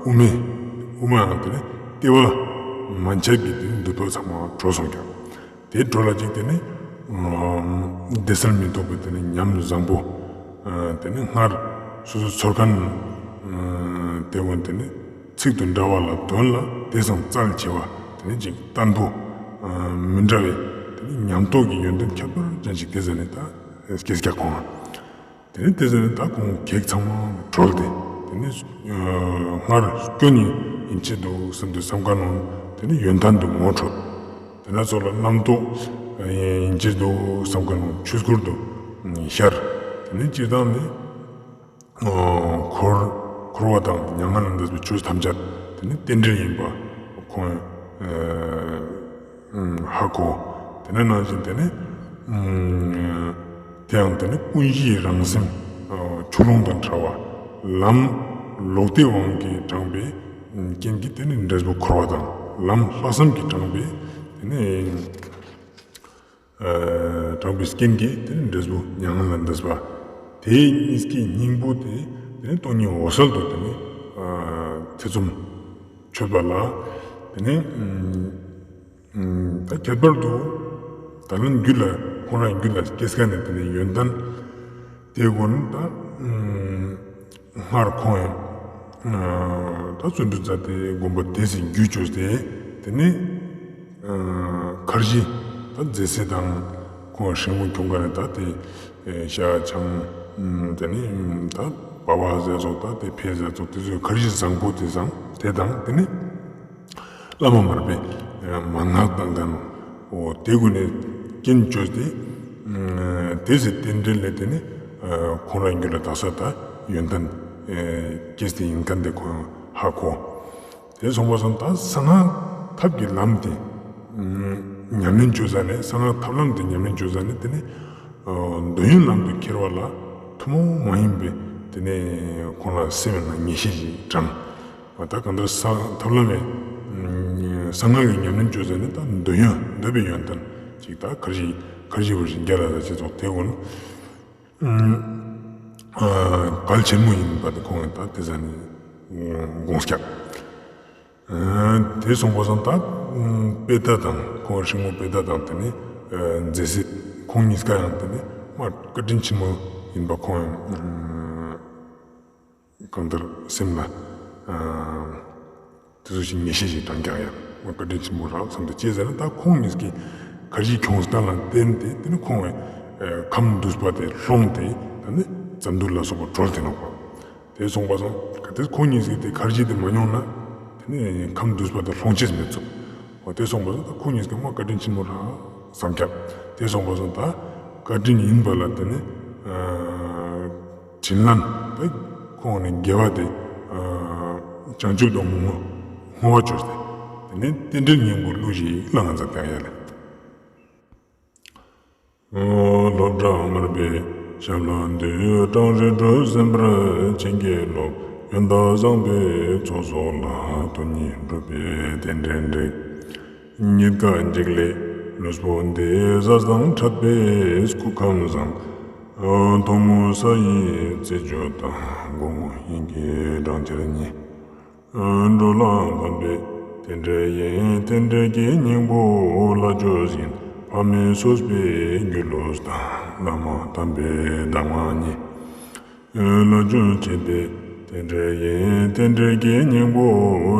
དབུ་མའི་དབུ་མའང་དེ་ནི་ལྟེ་བ་མན་ཆད་ཀྱི་དེ་ནི་འདུས་པ་ཚང་མ་གྲོལ་སོང་ཀྱང་། དེའི་འགྲོ་ལ་ཅིག་དེ་ནི་བདེ་གསལ་མི་རྟོག་པའི་དེ་ནི་ཉམས་བཟང་པོ། དེ་ནི་སྔར་སོ་སོ་ཚོར་མཁན་དེ་བོ་དེ་ནི་ཚིག་ཏུ་འདྲ་བ་ལ་དོན་ལ་དེ་སང་རྩལ་ཆེ་བ་དེ་ནི་ཅིག་བརྟན་པོ་མི་འདྲ་བའི་དེ་ནི་ཉམས་རྟོགས་ཀྱི་ཡོན་ཏན་ཁྱད་པར་ཅན་ཞིག་དེ་ཟེར་ནས་ད་སྐད་ཆ་གོང་། དེ་ནས་དེ་ཟེར་ནས་ད་ཁོང་གེགས་ཚང་མ་གྲོལ་ཏེ། དེ་ནས་སྔར་སྐྱོན་ཡིན་ཡིན་ཆེད་དུ་བསམ་དུ་བསམ་ཁ་ནང་དེ་ནས་ཡོན་ཏན་དུ་ངོ་འཕྲོད། དེ་ན་ཚོ་ལ་རྣམ་རྟོག་ཡིན་ཆེད་དུ་བསམ་ཁ་ནང་ཆོས་སྐུར་དུ་ཤར། དེ་ནས་སྤྱིར་བཏང་ནི་འཁོར་འཁོར་བ་དང་མྱ་ངན་ལས་འདས་པའི་ཆོས་ཐམས་ཅད་དེ་ནི་རྟེན་འབྲེལ་ཡིན་པ་ཁོང་ཧ་གོ། དེ་ནས་ནང་བཞིན་དེ་ནས་དེའང་དེ་ནས་ཀུན་གཞིའི་རང་སེམས་ཆུ་ཀླུང་དང་བྲལ་བ་ལམ་ལོག་ལྟའི་དབང་གིས་དྲངས་པའི་རྐྱེན་གྱིས་དེ་ནས་འབྲས་བུ་འཁོར་བ་དང་ལམ་ལྷག་བསམ་གྱིས་དྲངས་པའི་དེ་ནས་དྲངས་པའི་རྐྱེན་གྱིས་དེ་ནས་འབྲས་བུ་མྱ་ངན་ལས་འདས་པ་དེའི་གཉིས་ཀའི་སྙིང་པོ་དེ་དེ་ནས་སྟོང་ཉིད་འོད་གསལ་དུ་དེ་ནས་ཐེ་ཚོམ་ཆོད་པ་ལ་དེ་ནས། ད་ཁྱད་པར་དུ་ད་ལན་རྒྱུད་ལ་ཁོང་རང་རྒྱུད་ལ་སྐྱེས་སྐབས་ནས་དེ་ནས་ཡོན་ཏན་དེ་ཀུན་ད་སྔར་ཁོང་ཡང་ད་བརྩོན་འགྲུས་མཛད་དེ་དགོན་པ་དེ་ཟིན་རྒྱུད་བཅོས་ཏེ་དེ་ནས་ཁར་ཇི་ད་མཛེས་སེ་དང་ཁོང་ཧྲིལ་མོ་གྱོང་ག་ནས་ད་དེ་ཤ་ཆང་དེ་ནས་ད་བ་བ་ཟས་ཚོགས་ད་དེ་ཕེ་ཟས་ཚོགས་དེ་ཚོའི་ཁར་ཇི་བཟང་པོ་དེ་བཟང་དེ་དང་དེ་ནས། བླ་མ་མར་པས་མན་ངག་དང་ལྡན་འོ་དེ་ཀུན་ནས་རྐྱེན་བཅོས་ཏེ། དེ་ཚེ་རྟེན་འབྲེལ་ལས་དེ་ནི་ཁོང་རང་རྒྱུད་ལ་དག་ས་ད་ཡོན་ཏན་སྐྱེས་ཏེ་ཡིན་མཁན་དེ་ཁོང་ཧ་གོ། དེ་སོང་པ་སོང་ད་གསང་སྔགས་ཐབས་ཀྱི་ལམ་དེ་ཉམས་ལེན་བཅོས་ས་ནས་གསང་སྔགས་ཐབས་ལམ་དེ་ཉམས་ལེན་བཅོས་ས་ནས་དེ་ནི་འདོད་ཡོན་ལམ་དུ་ཁྱེར་བ་ལ་ཐུན་མོང་མ་ཡིན་པའི་དེ་ནས་ཁོང་ལ་སེམས་ནང་ངེས་ཤེས་ཤིག་དྲངས། ད་གང་ལྟར་ས་ཐབས་ལམ་མེད། གསང་སྔགས་ཀྱི་ཉམས་ལེན་བཅོས་ཟེར་ནས་ད་འདོད་ཡོན་འདོད་པའི་ཡོན་ཏན་ཅིག་ད་ཁར་ཞིག་ཁར་ཞིག་བར་ཞིག་རྒྱ་ལ་ད་ཅི་ཚོགས་དེ་ཀུན་གལ་ཆེན་མོ་ཡིན་པ་དེ་ཁོང་གིས་ད་དེ་ཟ་ནས་དགོངས་སྐྱབས། དེ་སོང་པ་སང་ད་དཔེ་ལྟ་དང་ཁོང་སྲིང་མོ་དཔེ་ལྟ་དང་དེ་ནི་མཛེས་སྲིད་ཁོང་གཉིས་ཀ་ཡང་དེ་ནི་མ་བཀའ་དྲིན་ཆེན་མོ་ཡིན་པ་ཁོང་ཡང་གང་ལྟར་སེམས་ལ་དེ་ཚོ་ཞིག་ངེས་ཤེས་ཤིག་དྲང་རྒྱག་ཡང་མ་བཀའ་དྲིན་ཆེན་མོ་རང་བསམ་དུ་སྐྱེས་ཟེར་ན། ད་ཁོང་གཉིས་ཀྱི་ཁར་ཇི་ཁྱོངས་སྟངས་ལ་བརྟེན་ཏེ་དེ་ནི་ཁོང་ཁམས་འདུས་པ་དེ་ལྷུང་སྟེ་ད་ནི་རྩ་མདུད་ལ་སོགས་པ་གྲོལ་ཏེ་ནོག་པ། དེ་སོང་པ་སང་གལ་ཏེ་ཁོ་གཉིས་ཀྱིས་དེ་ཁར་ཇི་དེ་མ་མྱོང་ན། དེ་ནས་ཁམས་འདུས་པ་དེ་ལྷུང་ཅེས་མི་ཚུགས། འོ་དེ་སོང་པ་སང་ད་ཁོ་གཉིས་ཀྱིས་མ་བཀའ་དྲིན་ཆེན་མོ་རང་བསམ་ཁྱབ། དེ་སོང་པ་སང་ད་བཀའ་དྲིན་ཡིན་པ་ལ་དེ་ནི་བྱིན་རླབས་དེ་ཁོང་ནི་དགེ་བ་དེ་བྱང་ཆུབ་དང་མོས་བསྔོ་བ་བཅོས་ཏེ་དེ་ནས་རྟེན་འབྲེལ་སྙིང་པོ་བླུགས་ཤིག་ལ་ང་ཚོ་ཀྱང་ཡ་ལེ། སློབ་གྲྭ་མར་པའི་ཞབས་ལ་འདུད། གྲང་རེག་གྲོལ་ཟིན་པར་བྱིན་གྱིས་རློབས། ཡོན་བདག་བཟང་པོའི་ཚོགས་གསོག་ལ། དོན་གཉིས་འགྲུབ་པའི་རྟེན་འབྲེལ་འགྲིག། རྙེད་དཀའ་འཇིག་ལས་ལུས་པོ་འདི། ཟས་དང་འཕྲད་པའི་སྐུ་ཁམས་བཟང་། ཐོག་མོ་ས་ཡི་རྩི་བཅུད་དང་། དགོང་མོ་དབྱིངས་ཀྱི་སྦྲང་ཆར་ཉིད། འགྲོ་ལ་ཕན་པའི་རྟེན་འབྲེལ་ཡིན། རྟེན་འབྲེལ་གྱི་སྙིང་པོ་ལྷ་ཆོས་ཡིན། ཕ་མས་གསོས་པའི་སྒྱུ་ལུས་དང་། བླ་མ་དམ་པའི་གདམས་ངག་ཉིད། ལྷ་ཆོས་འཆད་པའི་རྟེན་འབྲེལ་ཡིན། རྟེན་འབྲེལ་གྱི་སྙིང་པོ་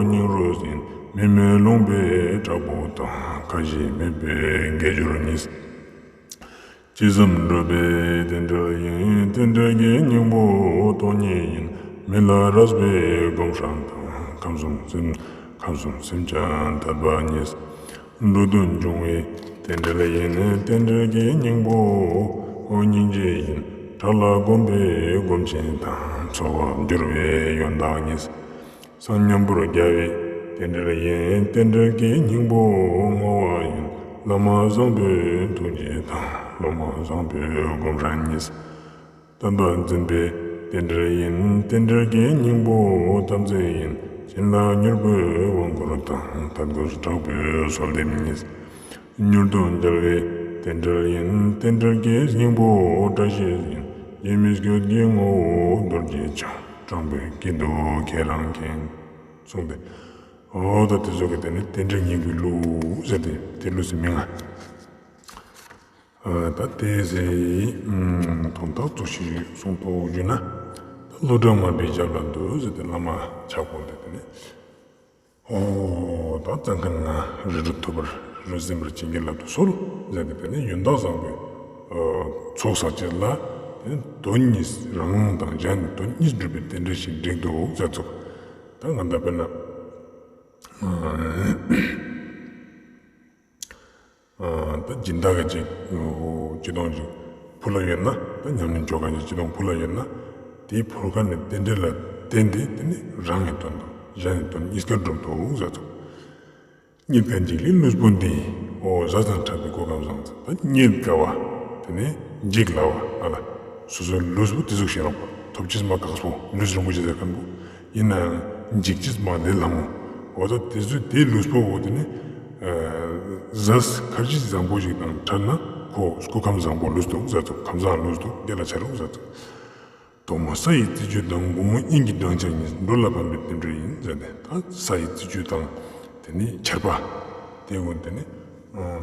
སྙིང་རུས་ཡིན། མི་མེད་ལུང་པའི་བྲག་ཕུག་དང་། ཁ་ཞེ་མེད་པའི་དགེ་སྦྱོར་གཉིས། ཅི་བསམ་འགྲུབ་པའི་རྟེན་འབྲེལ་ཡིན། རྟེན་འབྲེལ་གྱི་སྙིང་པོ་སྟོང་ཉིད་ཡིན། མི་ལ་རས་པའི་སྒོམ་སྲན་དང་། ཁམས་གསུམ་སེམས་ཁམས་གསུམ་སེམས་ཅན་དད་པ་གཉིས། འགྲོ་དོན་འབྱུང་བའི་རྟེན་འབྲེལ་ཡིན། རྟེན་འབྲེལ་གྱི་སྙིང་པོ་སྙིང་རྗེ་ཡིན། དགྲ་ལ་བསྒོམ་པའི་སྒོམ་ཆེན་དང་། འཚོ་བ་བསྒྱུར་བའི་ཡོན་བདག་གཉིས། སང་སྙིང་པོར་རྒྱལ་བའི་རྟེན་འབྲེལ་ཡིན། རྟེན་འབྲེལ་གྱི་སྙིང་པོ་བསྔོ་བ་ཡིན། བླ་མ་བཟང་པོའི་ཐུགས་རྗེ་དང་། སློབ་མ་བཟང་པོའི་སྒོམ་སྲན་གཉིས། དམ་པ་འཛིན་པའི་རྟེན་འབྲེལ་ཡིན། རྟེན་འབྲེལ་གྱི་སྙིང་པོ་དམ་ཚིག་ཡིན། བྱིན་རླབས་མྱུར་པོའི་དབང་བསྐུར་དང་། ཐད་ཀར་དྲག་པོའི་གསོལ་འདེབས་གཉིས། མྱུར་དུ་མཇལ་བའི་རྟེན་འབྲེལ་ཡིན། རྟེན་འབྲེལ་གྱི་སྙིང་པོ་བཀྲ་ཤིས་ཡིན། ཡིད་མི་བསྐྱོད་ཀྱི་ངོ་བོ་རྡོ་རྗེ་འཆང་། དྲང་པོའི་དཀྱིལ་དུ་ཁྱེད་རང་མཁྱེན། གསུངས་ཏེ། འོ་ད་དེ་ཚོ་གི་དེ་ནི་རྟེན་འབྲེལ་སྙིང་པོའི་གླུ་ཟེར་ཏེ་དེ་གླུ་ཟེར་མིང་ང་། ད་དེ་ཟེར་དོན་དག་གཙོ་ཆེ་གསུང་ཐོག་བརྗོད་ན། ད་སློབ་གྲྭ་མར་པའི་ཞབས་ལ་འདུད་ཟེར་ཏེ་བླ་མ་ཆགས་པོ་འདི་དེ་ནི། ཨོ་ད་བཙན་མཁན་ང་རིགས་དྲུག་ཐོབ་པར་རིགས་ཟིན་པར་བྱིན་གྱིས་བརླབ་ཏུ་གསོལ་ཟེར་ཏེ་དེ་ནི་ཡོན་བདག་བཟང་པོའི་ཚོགས་བསགས་ཅེས་ལ་དེ་ནི་དོན་གཉིས་རང་དབང་དང་གཞན་དོན་གཉིས་འགྲུབ་པའི་རྟེན་འབྲེལ་ཞིག་འགྲིག་འདུག་ཟེར་ཚུགས། ད་ང་ད་དཔེར་ན། ད་སྦྱིན་བདག་གི་ཅིག་སྤྱི་གཏོང་ཅིག་ཕུལ་ལ་ཡོད་ན། ད་ཉམས་ལེན་བྱོས་ག་ཅིག་སྤྱི་གཏོང་ཕུལ་ལ་ཡོད་ན། དེའི་ཕུལ་མཁན་ནི་རྟེན་འབྲེལ་ལ་བརྟེན་ཏེ་དེ་ནི་རང་གི་དོན་དང་གཞན་གྱི་དོན་གཉིས་ཀ་འགྲུབ་འདུག་ཟེར་ཚུགས། རྙེད་དཀའ་འཇིག་ལས་ལུས་པོ་འདི། འོ་ཟས་དང་འཕྲད་པའི་སྐུ་ཁམས་བཟང་། ད་རྙེད་དཀའ་བ། དེ་ནི་འཇིག་སླ་བ་ཨ་ལ། སོ་སོའི་ལུས་པོ་དེ་ཟུག་ཞིག་རོགས་པ་ཐོབ་ཅེས་མ་ཁག་པོ་ལུས་རིན་པོ་ཆེ་ཟེར་མཁན་པོ། ཡིན་ནའང་འཇིག་ཅེས་མ་ལས་སླ་མོ། འོ་ད་དེ་ཚོའི་དེའི་ལུས་པོ་འོ་དེ་ནི། ཟས་ཁ་ཅིག་བཟང་པོ་ཞིག་དང་འཕྲད་ན་ཁོ་སྐུ་ཁམས་བཟང་པོ་ལུས་འདུག་ཟེར་ཚུགས། ཁམས་བཟང་ལུས་འདུག་དེ་ལ་བྱ་རོགས་ཟེར་ཚུགས། དོག་མོ་ས་ཡི་རྩི་བཅུད་དང་། དགོང་མོ་དབྱིངས་ཀྱི་སྦྲང་ཆར་ཉིད། འགྲོ་ལ་ཕན་པའི་རྟེན་འབྲེལ་ཡིན་ཟེར་ཏེ། ད་ས་ཡི་རྩི་བཅུད་དང་དེ་ནི་ཆར་པ། དེ་ཀུན་དེ་ནི་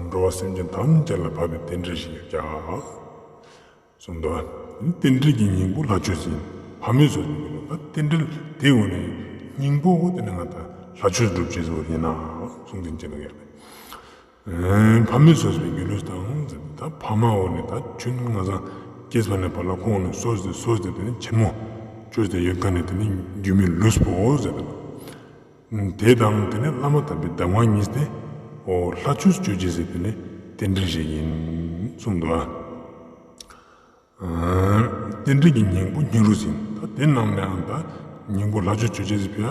འགྲོ་བ་སེམས་ཅན་ཐམས་ཅད་ལ་ཕན་པའི་རྟེན་འབྲེལ་ཞིག་ཡོད་ཀྱང་གསུངས་འདུག། རྟེན་འབྲེལ་གྱི་སྙིང་པོ་ལྷ་ཆོས་ཡིན། ཕ་མས་གསོས་པའི་སྒྱུ་ལུས། ད་རྟེན་འབྲེལ་དེ་ཀུན་ནི་སྙིང་པོ་འོ་དེ་ནི་ང་ད་ལྷ་ཆོས་སྒྲུབ་ཅེས་སོ་ཡིན་ན་གསུངས་དེ་ཅི་ལ་ཡོད་པས། ཕ་མས་གསོས་པའི་སྒྱུ་ལུས་དང་ཟེར། ད་ཕ་མ་འོ་ནི་ད་ཁྱོད་ང་ཚང་སྐྱེས་པ་ནས་ཕར་ལ་ཁོང་ནས་གསོས་ཏེ་གསོས་ཏེ་དེ་ནས་ཆེན་མོ་བཅོས་ཏེ་ཡོད་མཁན་ནི་དེ་ནི་སྒྱུ་མའི་ལུས་པོ་ཟེར་ཏེ། དེ་དང་དེ་ནི་བླ་མ་དམ་པའི་གདམས་ངག་གཉིས་ཏེ། འོ་ལྷ་ཆོས་སྤྱོད་ཅེས་ཟེར་དེ་ནི་རྟེན་འབྲེལ་ཞིག་ཡིན་གསུངས་འདུག་ཨ། རྟེན་འབྲེལ་གྱི་སྙིང་པོ་སྙིང་རུས་ཡིན། ད་དེ་རྣམས་ལའང་ད་སྙིང་པོ་ལྷ་ཆོས་སྤྱོད་ཅེས་ཟེར་བ།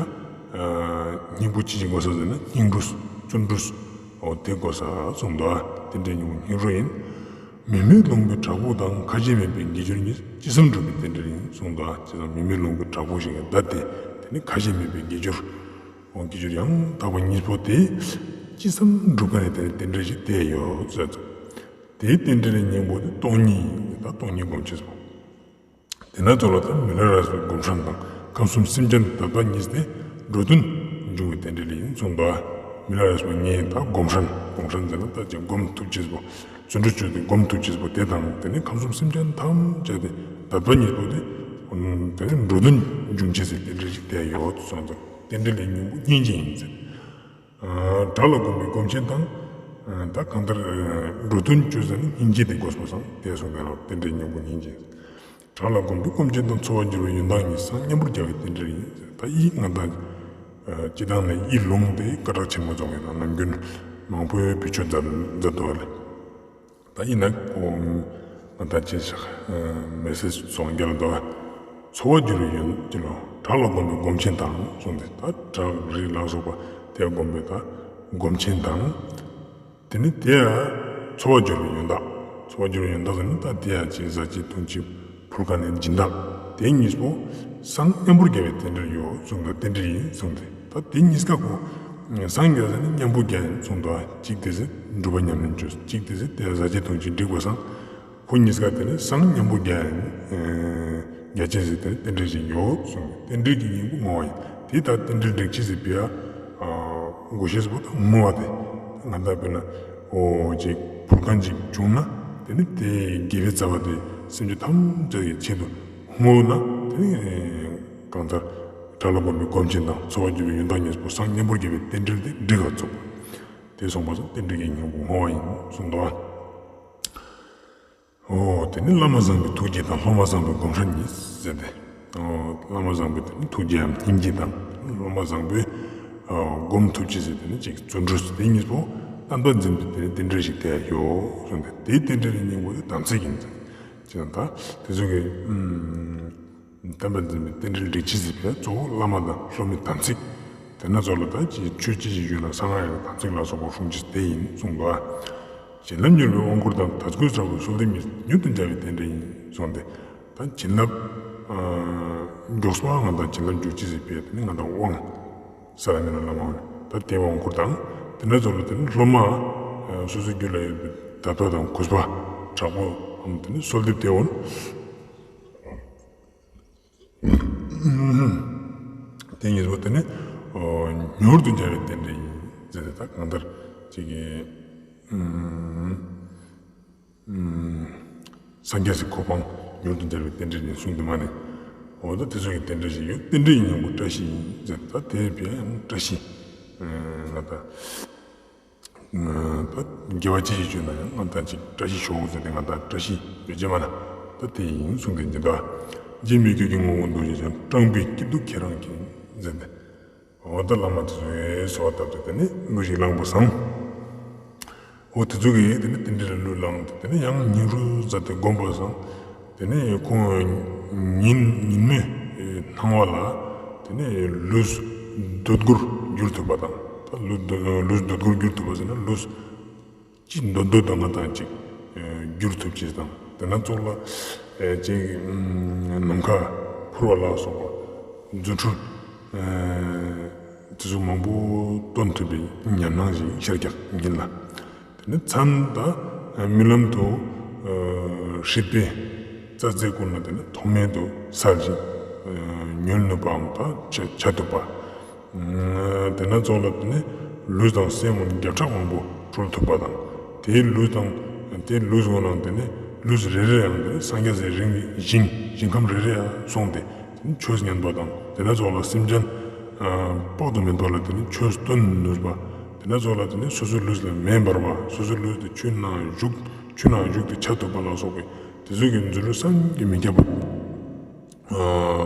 སྙིང་པོ་ཅི་ཞིག་དགོས་ས་ཟེར་ན་སྙིང་རུས་བརྩོན་འགྲུས། འོ་དེ་དགོས་ས་གསུངས་འདུག་ཨ། རྟེན་འབྲེལ་སྙིང་པོ་སྙིང་རུས་ཡིན། མི་མེད་ལུང་པའི་བྲག་ཕུག་དང་། ཁ་ཞེ་མེད་པའི་དགེ་སྦྱོར་གཉིས། ཅི་བསམ་འགྲུབ་པའི་རྟེན་འབྲེལ་ཡིན་གསུངས་འདུག་ཨ། ཅི་བསམ་མི་མེད་ལུང་པའི་བྲག་ཕུག་ཞིག་གི་བདའ་སྟེ་དེ་ནི་ཁ་ཞེ་མེད་པའི་དགེ་སྦྱོར། འོ་དགེ་སྦྱོར་ཡང་དག་པ་གཉིས་པོ་དེ་ཅི་བསམ་འགྲུབ་མཁན་ནི་དེ་ནི་རྟེན་འབྲེལ་ཞིག་དེ་ཡོད་ཟེར་ཚུལ། དེའི་རྟེན་འབྲེལ་སྙིང་པོ་དེ་སྟོང་ཉིད་ཡིན། ད་སྟོང་ཉིད་སྒོམ་ཅེས་སོ། དེ་ན་ཚོ་ལ་ད་མི་ལ་རས་པའི་སྒོམ་སྲན་དང་། ཁམས་གསུམ་སེམས་ཅན་དད་པ་གཉིས་ཏེ། འགྲོ་དོན་ འབྱུང་བའི་རྟེན་འབྲེལ་ཡིན་གསུངས་པ། མི་ལ་རས་པ་ངས་ད་སྒོམ་ཧྲན། སྒོམ་ཧྲན་ཟེར་ན་ད་ཅིག་སྒོམ་ཐུབ་ཅེས་པོ། བརྩོན་འགྲུས་བཅོས་ཏེ་སྒོམ་ཐུབ་ཅེས་པོ་དེ་དང་དེ་ནས་ཁམས་གསུམ་སེམས་ཅན་ཐམས་ཅད་དེ་དད་པ་གཉིས་པོ་དེ། དེ་ནས་འགྲོ་དོན་འབྱུང་ཅེས་སི་རྟེན་འབྲེལ་ཞིག་དེ་ཡོད་གསུངས་འདུག་རྟེན་འབྲེལ་ལས་སྙིང་པོ་སྙིང་རྗེ་ཡིན་ཟེར། དགྲ་ལ་སྒོམ་པའི་སྒོམ་ཆེན་དང་། ད་གང་ལྟར་འགྲོ་དོན་བཅོས་ཟེར་ན་སྙིང་རྗེ་དེ་དགོས་པ་སང་དེ་གསུངས་པའི་རྟེན་འབྲེལ་སྙིང་པོ་སྙིང་རྗེ། དགྲ་ལ་སྒོམ་པའི་སྒོམ་ཆེན་དང་། འཚོ་བར་འགྱུར་བའི་ཡོན་བདག་ཉིད། སངས་མཉམ་པོར་རྒྱལ་བའི་རྟེན་འབྲེལ་ཡིན། ད་ཡིག་ང་དང་སྤྱི་བཏང་ནས་ཡིག་ལུང་དེ་སྐད་གྲགས་ཆེན་མོ་རྫོགས་ཡོད་ན་ནམ་རྒྱུན་མང་པོའི་བེད་སྤྱོད་མཛད་མཛད་འདུག་ལ། ད་ཡིན་ན་ཁོ་ང་དང་ཅི་ཞིག་མེ་སེ་ཇི་སོང་རྒྱལ་འདུག་འཚོ་བར་འགྱུར་བའི་ཡོན་ཅི་ལོ། དགྲ་ལ་སྒོམ་པའི་སྒོམ་ཆེན་དང་གསུངས་ཏེ། ད་དགྲ་རིགས་ལ་སོགས་པ་དེ་སྒོམ་པའི་ད་སྒོམ་ཆེན་དང་། དེ་ནི་དེ་ཡང་འཚོ་བར་འགྱུར་བའི་ཡོན་བདག་འཚོ་བར་འགྱུར་བའི་ཡོན་བདག་ཟེར་ན་ད་དེ་ཡང་ཅིག་ཟ་ཅིག་འཐུང་ཅིག་ཕུལ་མཁན་ནི་སྦྱིན་བདག་དེ་གཉིས་པོ་སངས་མཉམ་པོར་རྒྱལ་བའི་རྟེན་འབྲེལ་ཡོད་གསུངས་ཏེ། རྟེན་འབྲེལ་ཡིན་གསུངས་ཏེ། ད་དེ་གཉིས་ཀ་ཁོ་སངས་རྒྱས་ཟེར་ནི་མཉམ་པོ་རྒྱལ་ཡིན་གསུངས་འདུག་གཅིག་དེ་ཟེར་སྒྲུབ་པ་ཉམས་ལེན་བཅོས། གཅིག་དེ་ཟེར་དེ་ཟ་ཅིག་འཐུང་ཅིག་འགྲིག་པ་སང་། ཁོ་གཉིས་ཀ་དེ་ནི་སངས་མཉམ་པོ་རྒྱལ་ཡིན། རྒྱལ་ཅེས་ཟེར་དེ་རྟེན་འབྲེལ་ཞིག་ཡོད་གསུངས། རྟེན་འབྲེལ་གྱི་སྙིང་པོ་བསྔོ་བ་ཡིན། དེ་ལྟར་རྟེན་འབྲེལ་འགྲིག་ཅེས་ཟེར་བའི་ཨ་བསྔོ་ཤེས་པོ་དང་བསྔོ་བ་དེ། ང་དང་དཔེར་ན་འོ་ཅིག་ཕུལ་མཁན་ཅིག་བྱུང་ན་དེ་ནི་དེ་དགེ་བའི་རྩ་བ་དེ་སེམས་ཅན་ཐམས་ཅད་ཀྱི་ཆེད་དུ་བསྔོ་ན་དེ་ནི་གང་ལྟར་དགྲ་ལ་སྒོམ་པའི་སྒོམ་ཆེན་དང་། འཚོ་བར་འགྱུར་བའི་ཡོན་བདག་ཉིད་པོ་སངས་མཉམ་པོར་རྒྱལ་བའི་རྟེན་འབྲེལ་དེ་འགྲིག་ག་ཚུགས་པ། དེ་གསུངས་པ་སོགས་རྟེན་འབྲེལ་གྱི་སྙིང་པོ་བསྔོ་བ་ཡིན་གསུངས་འདུག་ཨ། འོ་དེ་ནི་བླ་མ་བཟང་པོའི་ཐུགས་བསྐྱེད་དང་། སློབ་མ་བཟང་པོའི་སྒོམ་ཧྲན་ཉིད་ཟེར་ཏེ། འོ་བླ་མ་བཟང་པོའི་དེ་ནི་ཐུགས་བསྐྱེད་དམ་སྙིང་རྗེ་དང་། སློབ་མ་བཟང་པོའི་སྒོམ་ཐུབ་ཅེས་ཟེར་དེ་ནི་ཅིག་བརྩོན་འགྲུས་དེ་གཉིས་པོ་བསྟན་པ་འཛིན་པའི་དེ་ནི་རྟེན་འབྲེལ་ཞིག་དེ་ཡོད་གསུངས་ཏེ། དེའི་རྟེན་འབྲེལ་གྱི་སྙིང་པོ་དེ་དམ་ཚིག་ཡིན་ཟེར། ཅེས་དང་། ད་དེ་ཚོ་གི་བསྟན་པ་འཛིན་པའི་རྟེན་འབྲེལ་འགྲིག་ཅེས་ཟེར་བའི་གཙོ་བོ་བླ་མ་དང་སློབ་མའི་དམ་ཚིག་དེ་ན་ཚོ་ལ་ད་ཅི་ཆོས་ཅི་ཞིག་ཞུས་ན་གསང་སྔགས་ཡང་དམ་ཚིག་ལ་སོགས་པ་སྲུང་ཅེས་དེ་ཡིན་གསུངས་པ། བྱིན་རླབས་མྱུར་བའི་དབང་བསྐུར་དང་། དར་སྐུད་ཚ་བོའི་གསོལ་འདེབས་ཉིད། མྱུར་དུ་མཇལ་བའི་རྟེན་འབྲེལ་ཡིན་གསུངས་ཏེ། ད་བྱིན་རླབས་མགྱོགས་པ་ང་དང་བྱིན་རླབས་མགྱོགས་ཅེས་ཟེར་བའི་དེ་ནི་ང་དང་དབང་ས་ར་མི་ན་བླ་མ་ད་དེ་དབང་བསྐུར་དང་། དེ་ན་ཚོ་ལ་དེ་ནི་སློབ་མ་སོ་སོའི་རྒྱུད་ལ་ཡོད་པའི་དད་པ་དང་གུས་པ་དྲག་པོའམ་དེ་ནི་གསོལ་འདེབས་དེ་འོང་། དེ་ཉིད་པོ་དེ་ནི་མྱུར་དུ་མཇལ་བའི་རྟེན་འབྲེལ་ཡིན་ཟེར་ཏེ། ད་གང་ལྟར་ཅིག་གི་སངས་རྒྱས་སི་གོ་འཕང་མྱུར་དུ་མཇལ་བའི་རྟེན་འབྲེལ་ཡིན་གསུངས་དུ་མ་ནི། འོ་ད་དེ་ཚོ་གི་རྟེན་འབྲེལ་ཞིག་ཡོད། རྟེན་འབྲེལ་ཡིན་སྙིང་པོ་བཀྲ་ཤིས་ཡིན་ཟེར། ད་དེ་བས་ཡང་བཀྲ་ཤིས་ང་ད། ད་དགེ་བ་ཅི་ཞིག་བྱུང་ན་ཡང་ང་དང་ཅིག་བཀྲ་ཤིས་ཤོག་ཟེར་ཏེ། ང་དང་བཀྲ་ཤིས་ཡོད་ཅེས་མ་ན་ད་དེ་ཡིན་གསུངས་ཏེ་འདི་ད། རྗེ་མི་བསྐྱོད་ཀྱི་ངོ་བོ་མདོ་རྒྱུད་ཀྱང་། སྤྲང་པོའི་སྐྱིད་སྡུག་ཁྱེད་རང་མཁྱེན་ཟེར་ཏེ། འོ་ད་བླ་མ་དེ་ཚོས་གསོལ་བ་བཏབ་སྟེ་དེ་ནི་གླུ་ཞིག་བླངས་པ་སང་། འོ་དེ་ཚོ་གིས་དེ་ནི་རྟེན་འབྲེལ་ལ་གླུ་བླངས་ཏེ་དེ་ནི་ཡང་ཉིན་རེ་མཛད་དེ་སྒོམ་པ་སང་། དེ་ནས་ཁོང་ཉིན་ཉིན་མོའི་སྣང་བ་ལ་དེ་ནས་ལུས་འདོད་རྒུར་འགྱུར་ཐུབ་པ་དང་། ད་ལུས་འདོད་ལུས་འདོད་རྒུར་འགྱུར་ཐུབ་པ་ཟེར་ན་ལུས་ཅི་འདོད་འདོད་དང་ང་དང་ཅིག་འགྱུར་ཐུབ་ཅེས་དང་། དེ་ན་ཚོགས་ལ་ཅིག་ནམ་མཁའ་འཕུར་བ་ལ་སོགས་པ་རྫུ་འཕྲུལ་དེ་ཚོ་མང་པོ་སྟོན་ཐུབ་པའི་ཉམས་སྣང་ཞིག་ཤར་རྒྱག་ཉིན་ལ། དེ་ནས་མཚན་དང་རྨི་ལམ་དུ་སྲིད་པའི་རྩྭ་རྩེ་ཀུན་ལ་དེ་ནས་ཐོགས་མེད་དུ་གསལ་ཞིང་ཉོན་ནུས་པའམ་ད་བྱ་བྱ་ཐུབ་པ། དེ་ན་ཚོགས་ལ་དེ་ནས་ལུས་དང་སེམས་བརྒྱ་ཕྲག་མང་པོ་སྤྲུལ་ཐུབ་པ་དང་། དེའི་ལུས་དང་དེའི་ལུས་ངོ་ནང་དེ་ནས་ལུས་རེ་རེ་ཡང་དེ་ནས་སངས་རྒྱས་སའི་རིང་ཞིང་ཞིང་ཁམས་རེ་རེ་ཡང་སོང་སྟེ། ཆོས་ཉན་པ་དང་། དེ་ན་ཚོགས་ལ་སེམས་ཅན་དཔག་ཏུ་མེད་པ་ལ་དེ་ནི་ཆོས་སྟོན་ནུས་པ། དེ་ན་ཚོགས་ལ་དེ་ནི་སོ་སོའི་ལུས་ལ་མེ་འབར་བ། སོ་སོའི་ལུས་དེ་ཆུ་ནང་བཞུགས་ཆུ་ནང་བཞུགས་ཏེ་བྱ་ཐུབ་པ་ལ་སོགས་པའི་དེ་ཚོ་གི་རྫུ་འཕྲུལ་བསམ་གྱིས་མི་ཁྱབ་པ་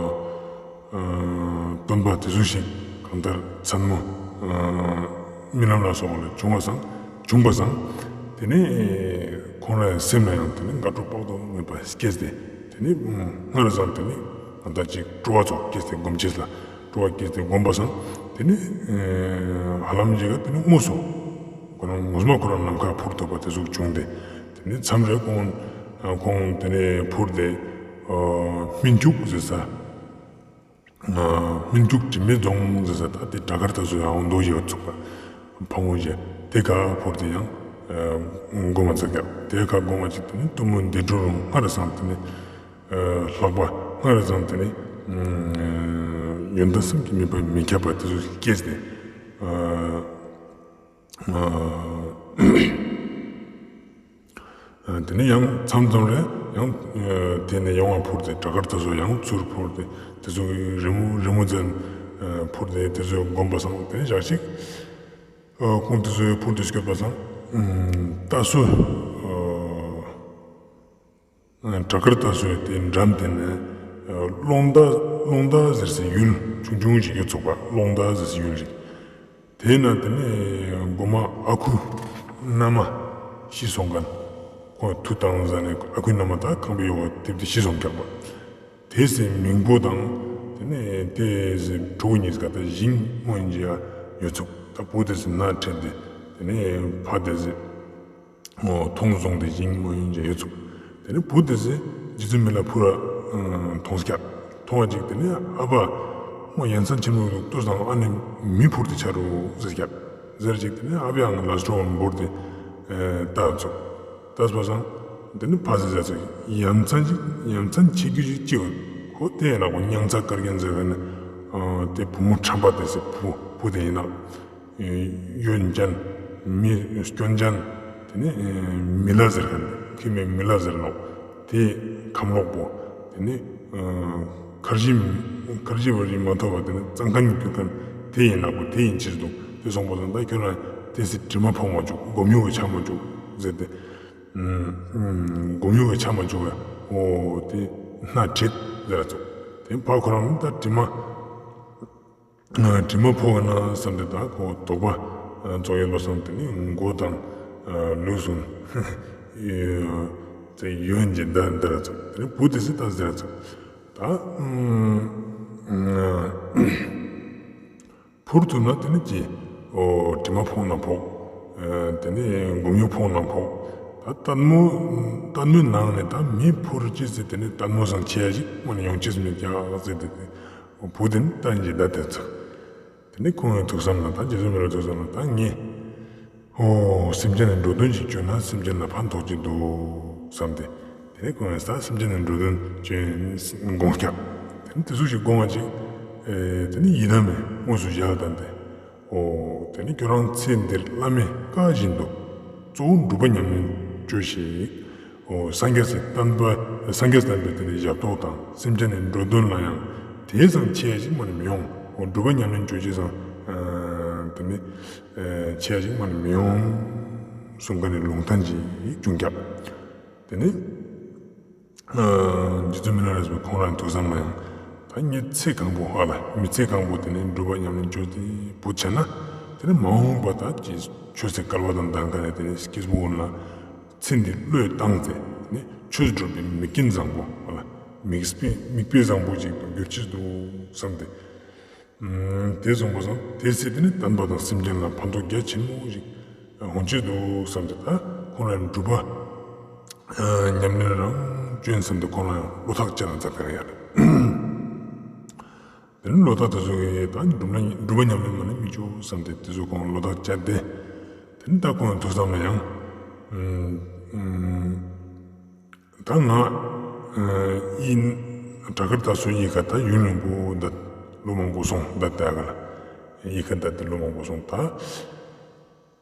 སྟོན་པ་དེ་ཚོ་ཞིག་གང་ལྟར་མཚན་མོ་རྨི་ལམ་ལ་སོགས་པ་ལ་བྱུང་བ་སང་བྱུང་པ་སང་། དེ་ནས་ཁོང་རའི་སེམས་ལ་ཡང་དེ་ནི་དགའ་སྤྲོ་དཔག་ཏུ་མེད་པ་སྐྱེས་ཏེ། དེ་ནི་སྔར་བཞིན་དེ་ནི་ང་དང་ཅིག་སྤྲོ་བ་ཚོགས་སྐྱེས་ཏེ་སྒོམ་ཆེས་ལ་སྤྲོ་བ་སྐྱེས་ཏེ་སྒོམ་པ་སང་། དེ་ནི་ཧ་ལམ་ཅིག་ག་དེ་ནི་དངོས་སུ་ཁོ་རང་ངོ་མ་ཁོ་རང་ནམ་མཁའ་འཕུར་ཐུབ་པ་དེ་ཟུག་བྱུང་སྟེ། དེ་ནི་མཚམས་རེ་ཁོང་ཁོང་དེ་ནི་འཕུར་ཏེ་སྨིན་ཅུག་ཟེར་ས། སྨིན་ཅུག་དྲི་མེད་རྫོང་ཟེར་ས། ད་དེ་བྲག་དཀར་དེ་ཚོ་ཡང་འདུག་ཡོད་ཚུགས་པ། ཕ་བོང་ཞེས་དེ་ག་འཕུར་ཏེ་ཡང་སྒོམ་ཙག་རྒྱབ། དེ་ག་སྒོམ་ཅིག་དེ་ནི་གཏུམ་མོ་འདི་འགྲོ་རུང་སྔར་བཞིན་དེ་ནི་ལྷག་པ་སྔར་བཞིན་དེ་ནི་ཡོན་ཏན་བསམ་གྱིས་མི་ཁྱབ་མི་ཁྱབ་པ་དེ་ཚོ་སྐྱེས་ཏེ། དེ་ནས་ཡང་མཚམས་མཚམས་རེ་ཡང་དེ་ནས་ཡང་བ་འཕུར་ཏེ་བྲག་དཀར་རྩ་སོ་ཡང་ཚུར་འཕུར་ཏེ་དེ་ཚོ་གི་རི་མོ་རི་མོ་ཙམ་འཕུར་ཏེ་དེ་ཚོ་བསྒོམ་པ་སང་དེ་ནས་ཞག་ཅིག་ཁོང་དེ་ཚོ་འཕུར་ཏེ་སྐྱོད་པ་སང་རྟ་སོ། བྲག་དཀར་རྟ་སོའི་དེ་འགྲམ་དེ་ནས་ཀློང་མདའ་ཀློང་མདའ་ཟེར་སའི་ཡུལ་ཆུང་ཆུང་ཞིག་ཡོད་ཚུགས་པ། ཀློང་མདའ་ཟེར་སའི་ཡུལ་ཞིག་དེ་ན་དེ་ནས་མགོ་མ་ཨ་ཁུ་མནའ་མ་ཤི་སོང་མཁན། ཁོ་མཐུ་བཏང་ཟ་ནས་ཨ་ཁུ་མནའ་མ་ད་ཁང་པའི་ཡོག་ག་དེབ་དེ་ཤི་སོང་རྒྱག་པ། དེ་སའི་མིང་པོ་དང་དེ་ནས་དེ་སའི་ཕྲུ་གུ་གཉིས་ཀ་ད་ཞིང་རྨོ་ཡིན་གྱི་ཡོད་ཚུགས། ད་བུ་དེ་སའི་ན་ཁྲེལ་ཏེ་དེ་ནས་ཕ་དེ་སའི་ཨོ། མཐོང་སོང་སྟེ་ཞིང་རྨོ་ཡིན་ཅེས་ཡོད་ཚུགས། དེ་ནས་བུ་དེ་ཚེ་རྗེ་བཙུན་མི་ལ་ཕུ་ར་མཐོང་སྐྱག་མཐོང་བ་ཅིག་དེ་ནས་ཨ་ཕ་མོ་ཡ་མཚན་ཆེན་པོ་འདུག་ལྟོས་དང་། ཨ་ནི་མི་འཕུར་ཏེ་ཆ་རུ་ཟེར་སྐྱག་ཟེར་ཅིག་དེ་ནས་ཨ་ཕ་ཡང་ལ་སོ་འབུར་ཏེ་ལྟ་ཚུགས། ལྟས་པ་སང་དེ་ནས་ཕ་ཟེར་ཟེར་ཚུགས། ཡ་མཚན་ཅིག་ཡ་མཚན་ཆེ་རྒྱུ་ཅིག་ཅིག་ཁོ་དེ་ཡིན་ན་ཁོ་མྱང་ཚ་དཀར་རྒྱན་ཟེར་བས་ན་དེ་བུ་མོ་ཁྲམ་པ་དེ་ཚེ་བུ་བུ་དེ་ཡིན་ན། གཡོན་ཅན། མི་སྐྱོན་ཅན། དེ་ནས་མི་ལ་ཟེར་མཁན་ཁྱིམ་མི་མི་ལ་ཟེར་ནོ། དེ་ཁམ་ལོག་པོ། དེ་ནས་ཁར་ཇི་ཁར་ཇི་བར་ཇི་མ་ཐོབ་པ་དེ་ནས་གཙང་ཁན་གྱུར་མཁན་དེ་ཡིན་ནག་པོ་དེ་ཡིན་ཕྱིར་དུ་དེ་སོང་པ་དང་ད་ཁྱོད་རང་དེ་སྲིད་དྲི་མ་ཕོག་མ་བཅུག་སྒོམ་ཡུག་གི་ཆ་མ་བཅུག་ཟེར་ཏེ། སྒོམ་ཡུག་གི་ཆ་མ་བཅུག་བས་འོ་དེ་སྣ་བྲེད་ཟེར་ར་ཚོ། དེ་ཕ་ཁོ་རང་ད་དྲི་མ། དྲི་མ་ཕོག་ན་བསམ་སྟེ་ད་ཁོ་དོགས་པ་རྫོགས་ཡོད་པ་བསམ་སྟེ་ནི་མགོ་དང་ལུས་ཟུངས་ཡོན་གྱི་འདི་འདི་ར་ཚུགས། དེ་ནི་བུ་དེ་སྲིད་ད་ཟེར་ར་ཚུགས། ད་འཕུར་ཐུབ་ན་དེ་ནི་ཅི། ཨོ་དྲི་མ་ཕོག་ན་ཕོག་དེ་ནི་སྒོམ་ཡུག་ཕོག་ན་ཕོག་ད་ལྟད་མོ་ལྟད་མོའི་ནང་ནས་ད་མི་འཕུར་ཅི་ཟེར་དེ་ནི་ལྟད་མོ་བཟང་ཆེ་ཡ་ཞིག་མ་ནི་ཡོང་ཅི་ཟེར་མི་རྒྱག་ཟེར་དེ། བུ་དེ་ནི་ལྟ་འཇི་ད་དེ་ཚོ། དེ་ནས་ཁོང་ཡང་ཐུགས་བསམ་ལ་ད་རྗེ་བཙུན་མི་ལ་ཐུགས་བསམ་ལ་ད་ངས། ཨོ་སེམས་ཅན་ལ་འགྲོ་དོན་ཅིག་བཅོས་ན་སེམས་ཅན་ལ་ཕན་ཐོགས་ཀྱི་འདུག་བསམ་སྟེ། དེ་ནས་ཁོང་ཡང་ད་སེམས་ཅན་ལ་འགྲོ་དོན་བཅོས་དགོངས་སྐྱབས། དེ་ནས་དེ་ཚོ་ཞིག་དགོངས་པ་ཅིག་དེ་ནས་ཡི་དམ་མེད་དངོས་སུ་ཞལ་དང་དེ། ཨོ་དེ་ནས་ཁྱོད་རང་ཚེ་འདིར་བླ་མའི་བཀའ་བཞིན་དུ་གཙོ་བོ་སྒྲུབ་པ་ཉམས་ལེན་བཅོས་ཤིག་ཨོ་སངས་རྒྱས་སི་བསྟན་པ་སངས་རྒྱས་བསྟན་པའི་དེ་ནས་ཞབས་ཏོག་དང་སེམས་ཅན་ནི་འགྲོ་དོན་ལ་ཡང་དེ་ཙམ་ཆེ་ཞིག་མ་ནི་མི་ཡོང་། ཨོ་སྒྲུབ་པ་ཉམས་ལེན་བཅོས་ཅི་ཙམ་དེ་ནས་ཆེ་ཞིག་མ་ནི་མི་ཡོང་གསུང་མཁན་ནི་ལུང་བསྟན་ཅིག་བྱུང་སྐྱབས། དེ་ནས། རྗེ་བཙུན་མི་ལ་རས་པ་ཁོང་རང་ཐུགས་བསམ་ལ་ཡང་ད་ངས་ཚེ་གང་པོ་ཨ་ལ་མི་ཚེ་གང་པོ་དེ་ནས་སྒྲུབ་པ་ཉམས་ལེན་བཅོས་ཏེ་བུ་བྱས་ན་དེ་ནས་མ་འོངས་པ་ད་ཀྱི་ཆོས་སྲིད་བསྐལ་པ་དང་ལྡན་མཁན་ནས་དེ་ནས་སྐྱེས་བུ་འོན་ལ་ཚེ་འདི་བློས་བཏང་སྟེ་དེ་ནས་ཆོས་སྒྲུབ་པའི་མིག་རྐྱེན་བཟང་པོ་ཨ་ལ་མིག་དཔེ་མིག་དཔེ་བཟང་པོ་ཅིག་ཏུ་འགྱུར་ཅི་འདུག་བསམ་སྟེ། དེ་སོང་པ་སང་དེ་སྲིད་དེ་ནི་བསྟན་པ་དང་སེམས་ཅན་ལ་ཕན་ཐོགས་རྒྱ་ཆེན་མོ་ཞིག་འོང་ཆེད་དུ་བསམ་སྟེ་ད་ཁོང་རང་སྒྲུབ་པ་ཉམས་ལེན་རང་བཅོས་བསམ་སྟེ་ཁོང་རང་བློ་ཐག་བཅད་ན་མཛད་པའི་ཡ་རེད། དེ་ནི་བློ་ཐག་དེ་ཚོ་གིས་ད་སྒྲུབ་ན་སྒྲུབ་པ་ཉམས་ལེན་མ་ནི་མི་བཅོས་བསམ་སྟེ་དེ་ཚོ་ཁོང་བློ་ཐག་བཅད་དེ་དེ་ནི་ད་ཁོང་ཐུགས་བསམ་ལ་ཡང་། ད་ང་ཡིན་བྲག་དཀར་རྟ་སོའི་གཡུས་ཁ་ད་ཡུན་རིང་པོ་ད་ལོ་མང་པོ་སོང་ད་ལྟ་ག་ལ་གཡུས་ཁ་ད་ལྟ་ལོ་མང་པོ་སོང་ད།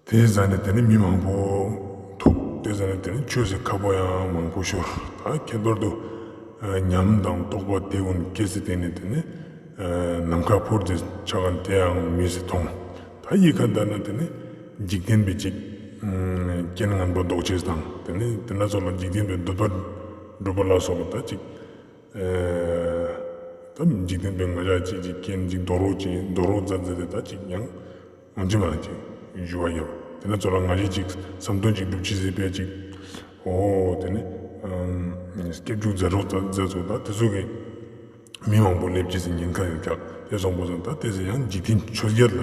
དེ་ཟ་ནས་དེ་ནས་མི་མང་པོ་ཐུག་དེ་ཟ་ནས་དེ་ནས་ཆོས་སི་ཁ་པོ་ཡང་མང་པོ་ཤོར། ད་ཁྱད་པར་དུ་ཉམས་དང་རྟོགས་པ་དེ་ཀུན་སྐྱེས་སི་དེ་ནས་དེ་ནས་ནམ་མཁའ་འཕུར་ཏེ་ཆ་ག་དེ་ཡང་མི་སི་མཐོང་། ད་གཡུས་ཁ་ད་ན་དེ་ནས་འཇིག་རྟེན་པའི་ཅིག་རྐྱེན་ངན་པ་ཟློག་ཅེས་དང་དེ་ནས་དེ་ན་ཚོ་ལ་འཇིག་རྟེན་པའི་འདོད་པ་སྒྲུབ་པ་ལ་སོགས་པ་ད་ཅིག་ད་འཇིག་རྟེན་པའི་ང་ཅག་ཅིག་ཅིག་རྐྱེན་ཅིག་རྡོ་རོག་ཅིག་རྡོ་རོག་རྫ་རྫ་དེ་ད་ཅིག་ཡང་འོང་ཅི་མ་ཅིག་ཞུ་བ་ཡོད། དེ་ན་ཚོ་ལ་ང་ཅག་ཅིག་བསམ་དོན་ཅིག་སྒྲུབ་ཅི་ཟེར་པས་ཅིག་ཨོ་དེ་ནས་སྐྱབས་འཇུག་རྫ་རོག་རྫ་རྫ་ཚོ་ད་དེ་ཚོ་གི་མི་མང་པོ་སླེབས་ཀྱི་སེ་ཉེན་ཁ་ཡོད་ཀྱག་དེ་སོང་པོ་སོང་ད་དེ་སེ་ཡང་འཇིག་རྟེན་ཆོས་བརྒྱད་ལ་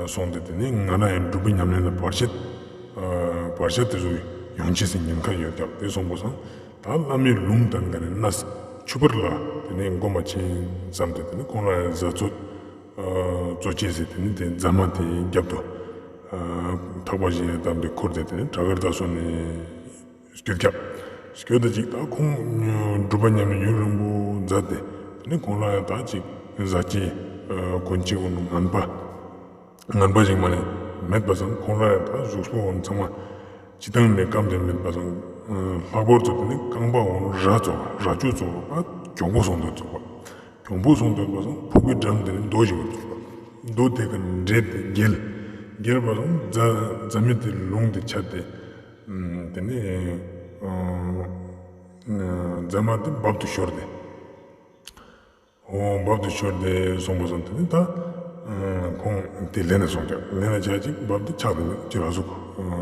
སོང་སྟེ་དེ་ནས་ང་རང་ཡང་སྒྲུབ་པའི་ཉམས་ལེན་ལ་བར་ཆད་བར་ཆད་དེ་ཚོ་ཡོང་ཀྱི་སེ་ཉེན་ཁ་ཡོད་ཀྱག་དེ་སོང་པོ་སོང་ད་བླ་མའི་ལུང་དང་ག་ནས་གནས་ཆུ་བར་ལ་དེ་ནས་མགོ་མ་ཕྱིན་ཙམ་དེ་དེ་ནས་ཁོང་རང་ཡང་གཟའ་ཚོད་གཙོ་བྱས་སེ་དེ་ནས་དེ་རྫ་མ་དེ་རྒྱབ་ཏུ་ཐག་པ་བཞིན་ཡང་བསྡམས་ཏེ་ཁུར་ཏེ་དེ་ནས་བྲག་དཀར་རྟ་སོ་ནས། སྐྱོད་རྒྱབ། སྐྱོད་ད་ཅིག་ད་ཁོང་སྒྲུབ་པ་ཉམས་ལེན་ཡུན་རིང་པོ་མཛད་དེ་དེ་ནས་ཁོང་ལ་ཡང་ད་ཅིག་གཟའ་སྐྱེས་གོན་ཅིག་འོ་ངན་པ་ ངན་པ་ཞིག་མ་ནས་མེད་པ་སང་ཁོང་ར་ཡང་ད་གཟུགས་པོ་འོང་ཚང་མ་སྤྱི་བཏང་ནས་སྐམ་དེ་མེད་པ་སང་། ལྷག་པར་དུ་དེ་ནི་རྐང་པ་འོང་རྭ་ཙོགས་རྭ་ཅོ་ཙོགས་པ་གྱོང་པོ་སོང་དོན་ཙོགས་པ། གྱོང་པོ་སོང་དོན་པ་སང་ཕུག་པའི་འགྲམ་དེ་ནི་རྡོ་ཞིག་པ་ཙོགས་པ། རྡོ་དེ་ག་འདྲེད་དེ་འགྱེལ། འགྱེལ་པ་སང་རྫ་རྫ་མེ་དེ་ལུང་དེ་ཆད་དེ། དེ་ནི་རྫ་མ་དེ་འབབ་ཏུ་ཤོར་ཏེ། འོ་འབབ་ཏུ་ཤོར་ཏེ་སོང་པ་སང་དེ་ནི་ད་ཁོང་དེ་ལེན་ན་སོང་ཀྱང་ལེན་ན་ཆ་ཅིག་འབབ་དེ་ཆག་ཏུ་མི་ཅི་ར་ཟུག་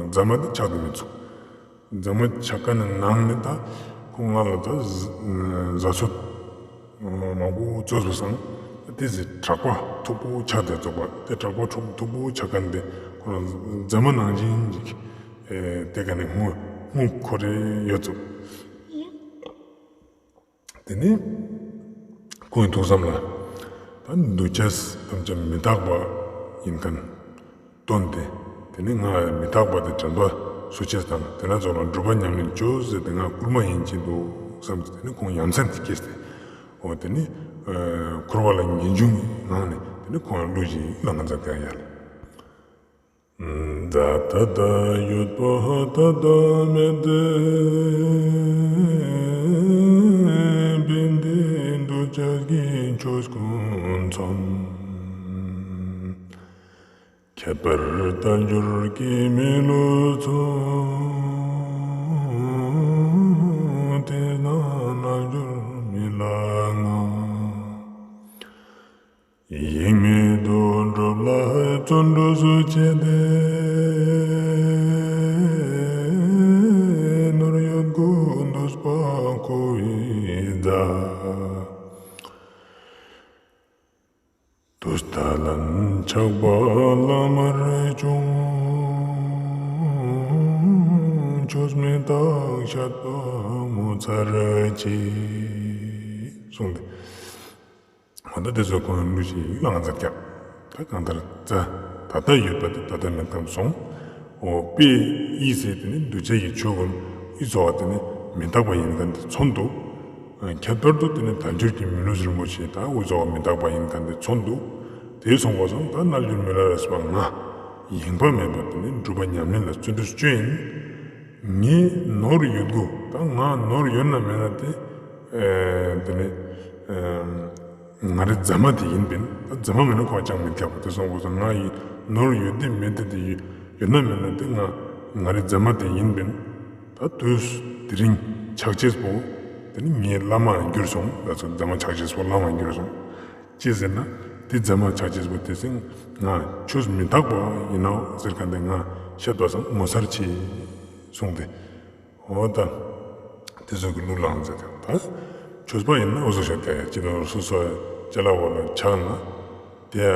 རྫ་མ་དེ་ཆག་ཏུ་མི་ཚུགས། རྫ་མ་ཆག་ཀ་ནི་ནང་ནི་ད་ཁོང་ང་ལ་ད་རྫ་ཚོད་མང་པོ་བཙོས་པ་སང་དེ་ཟི་དྲག་པ་མཐུག་པོ་ཆག་དེ་བཙོག་པ་དེ་དྲག་པ་མཐུག་མཐུག་པོ་ཆག་ཀ་ནི་དེ་ཁོང་རྫ་མ་ནང་བཞིན་ཅིག་དེ་ག་ནི་སྔོ་སྔོ་ཁོ་རེ་ཡོད་ཚུགས། དེ་ནས་ཁོང་གི་ཐུགས་བསམ་ལ་ད་འདུ་བྱེད་ཐམས་ཅད་མི་རྟག་པ་ཡིན་མཁན་སྟོན་ཏེ། དེ་ནས་ང་མི་རྟག་པ་དེ་དྲན་པ་གསོ་བྱེད་དང་དེ་ན་ཚོགས་ལ་སྒྲུབ་པ་ཉམས་ལེན་བྱོས་ཟེར་ཏེ་ང་བསྐུལ་མ་ཡིན་གྱི་འདུག་བསམ་སྟེ་དེ་ནས་ཁོང་ཡ་མཚན་དེ་སྐྱེས་ཏེ། འོ་དེ་ནས་འཁོར་བ་ལ་ངེས་འབྱུང་གི་ངང་ནས་དེ་ནས་ཁོང་ལ་གླུ་ཞིག་ལ་ང་ཚ་དེ་ཡ་ལ། མཛའ་ད་ལྟ་ཡོད་པ་ད་ལྟ་མེད་དེ། བན་དེ་འདུ་བྱེད་ཀྱི་ཆོས་ཀུན་མཚོན། ཁྱད་པར་དལ་འབྱོར་གྱི་མི་ལུས་མཚོན། དེས་ན་རྣལ་འབྱོར་མི་ལ་མངའ། ཡེངས་མེད་དུ་སྒྲུབ་ལ་བརྩོན་འགྲུས་སུ་བྱས་ཏེ། ནོར་ཡོད་དགུ་འདོད་པ་འཁོར་བའི་མཛའ། དུས་ད་ལན་ཆགས་པ་བླ་མར་བྱུང་། ཆོས་མི་རྟག་བཤད་པ་ངོ་མཚར་ཆེ། གསུངས་ཏེ། ང་ད་དེ་ཚོ་ཁོང་གླུ་ཞིག་ལ་ང་ཚར་ཀྱང་ད་གང་ལྟར་རྫ་ད་ལྟ་ཡོད་པ་དེ་ད་ལྟ་མེད་ཐམ་སོང་། འོ་དཔེ་ཡིས་ཟེར་དེ་ནི་འདུ་བྱེད་ཀྱི་ཆོས་ཀུན་ཨི་ཚོ་བ་དེ་ནི་མི་རྟག་པ་ཡིན་མཁན་དེ་མཚོན་འདུག་ཁྱད་པར་དུ་དེ་ནི་དལ་འབྱོར་གྱི་མི་ལུས་རིན་པོ་ཆེ་ད་ཨི་ཚོ་བ་མི་རྟག་པ་ཡིན་མཁན་དེ་མཚོན་འདུག་དེ་སོང་པ་སོང་ད་རྣལ་འབྱོར་མི་ལ་རས་པ་ང་ཡེངས་པ་མེད་པ་དེ་ནི་སྒྲུབ་པ་ཉམས་ལེན་ལ་བརྩོན་འགྲུས་བསྐྱོན་ཡིན། ངའི་ནོར་ཡོད་དགུ་ད་ང་ནོར་ཡོད་ན་མེད་ན་དེ་དེ་ནི། ང་རའི་རྫ་མ་དེ་ཡིན་པིན། ད་རྫ་མ་མེད་ན་ཁོ་ཅང་མི་ཁྱབ་པ་དེ་སོང་པ་སོང་ང་ཡི་ནོར་ཡོད་དེ་མེད་དེ་དེ་ཡོད་ན་མེད་ན་དེ་ང་ང་རའི་རྫ་མ་དེ་ཡིན་པིན། ད་དུས་དེ་རིང་ཆགས་ཅེས་པོ་དེ་ནི་ངའི་བླ་མ་འགྱུར་སོང་ད་ཚོ་རྫ་མ་ཆགས་ཅེས་པོ་བླ་མ་འགྱུར་སོང་། ཅི་ཟེར་ན་དེ་རྫ་མ་ཆགས་ཅེས་པོ་དེ་སེང་ང་ཆོས་མི་རྟག་པ་ཡིན་ནོ་ཟེར་མཁན་དེ་ང་བཤད་པ་སང་ངོ་མཚར་ཆེ་གསུངས་ཏེ། འོ་ད། དེ་ཚོ་གི་གླུ་བླངས་མཛད་དེ་ད། ཆོས་པ་ཡིན་ན་འོ་ཟོ་ཤོད་དེ་ཡ་ཅི་ལ་སོ་སོ་ཅ་ལག་བ་ལ་ཆགས་ན། དེ་ཡ་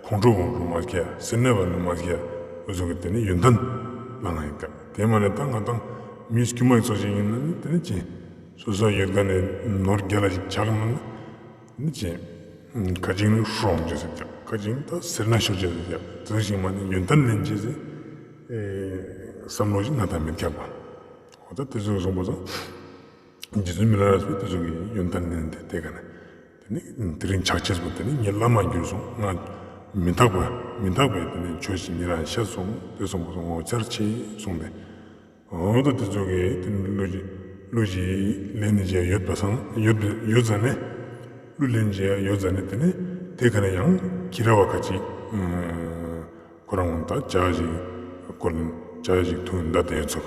ཁོང་ཁྲོ་བོང་ཁྲོ་མ་སྐྱེ་སེར་སྣ་བ་ནི་མ་སྐྱེ་འོ་ཟོ་གི་དེ་ནི་ཡོན་ཏན་བླངས་ཡིན་ཀྱང་དེ་མ་ནི་ད་ང་དང་མི་དཀྱུས་མ་ཚོ་ཞིག་ཡིན་ན་ནི་དེ་ནི་ཅི། སོ་སོ་ཡོད་ག་ནས་ནོར་རྒྱ་ལ་ཞིག་ཆགས་ན་ནི་ཅི། ཁ་ཅིག་ནི་ཧྲོང་ཅེས་ཟེར་ཀྱང་ཁ་ཅིག་ནི་ད་སེར་སྣ་ཤོར་ཅེས་ཟེར་ཀྱང་དེ་ཚོ་ཞིག་མ་ནི་ཡོན་ཏན་ལེན་ཅེས་ཟེར། བསམ་བློ་ཞིག་ང་དང་མི་ཁྱབ་པ། འོ་ད་དེ་ཚོ་གསུངས་པ་སོང་། རྗེ་བཙུན་མི་ལ་རས་པས་དེ་ཚོ་གི་ཡོན་ཏན་ལེན་ཏེ་དེ་ག་ནས། དེ་ནི་དེ་རིང་ཆགས་ཅེས་པོ་དེ་ནི་ངའི་བླ་མ་འགྱུར་སོང་ང་། མི་རྟག་པ་མི་རྟག་པའི་དེ་ནི་ཆོས་ཤིག་ཉེ་རང་བཤད་སོང་དེ་གསུངས་པ་སོང་ངོ་མཚར་ཆེ་གསུངས་ཏེ། འོ་ད་དེ་ཚོ་གི་དེ་ནི་གླུ་ཞིག་གླུ་ཞིག་ལེན་ནི་བྱས་ཡོད་པ་སང་ཡོད་ཡོད་ཙ་ནས། གླུ་ལེན་བྱས་ཡོད་ཙ་ནས་དེ་ནི་དེ་ག་ནས་ཡང་ཁྱི་ར་བ་ཁ་ཅིག་ཁོ་རང་ད་ཇ་ཞིག་བསྐོལ་ཇ་ཞིག་འཐུང་མདའ་དེ་ཚོ་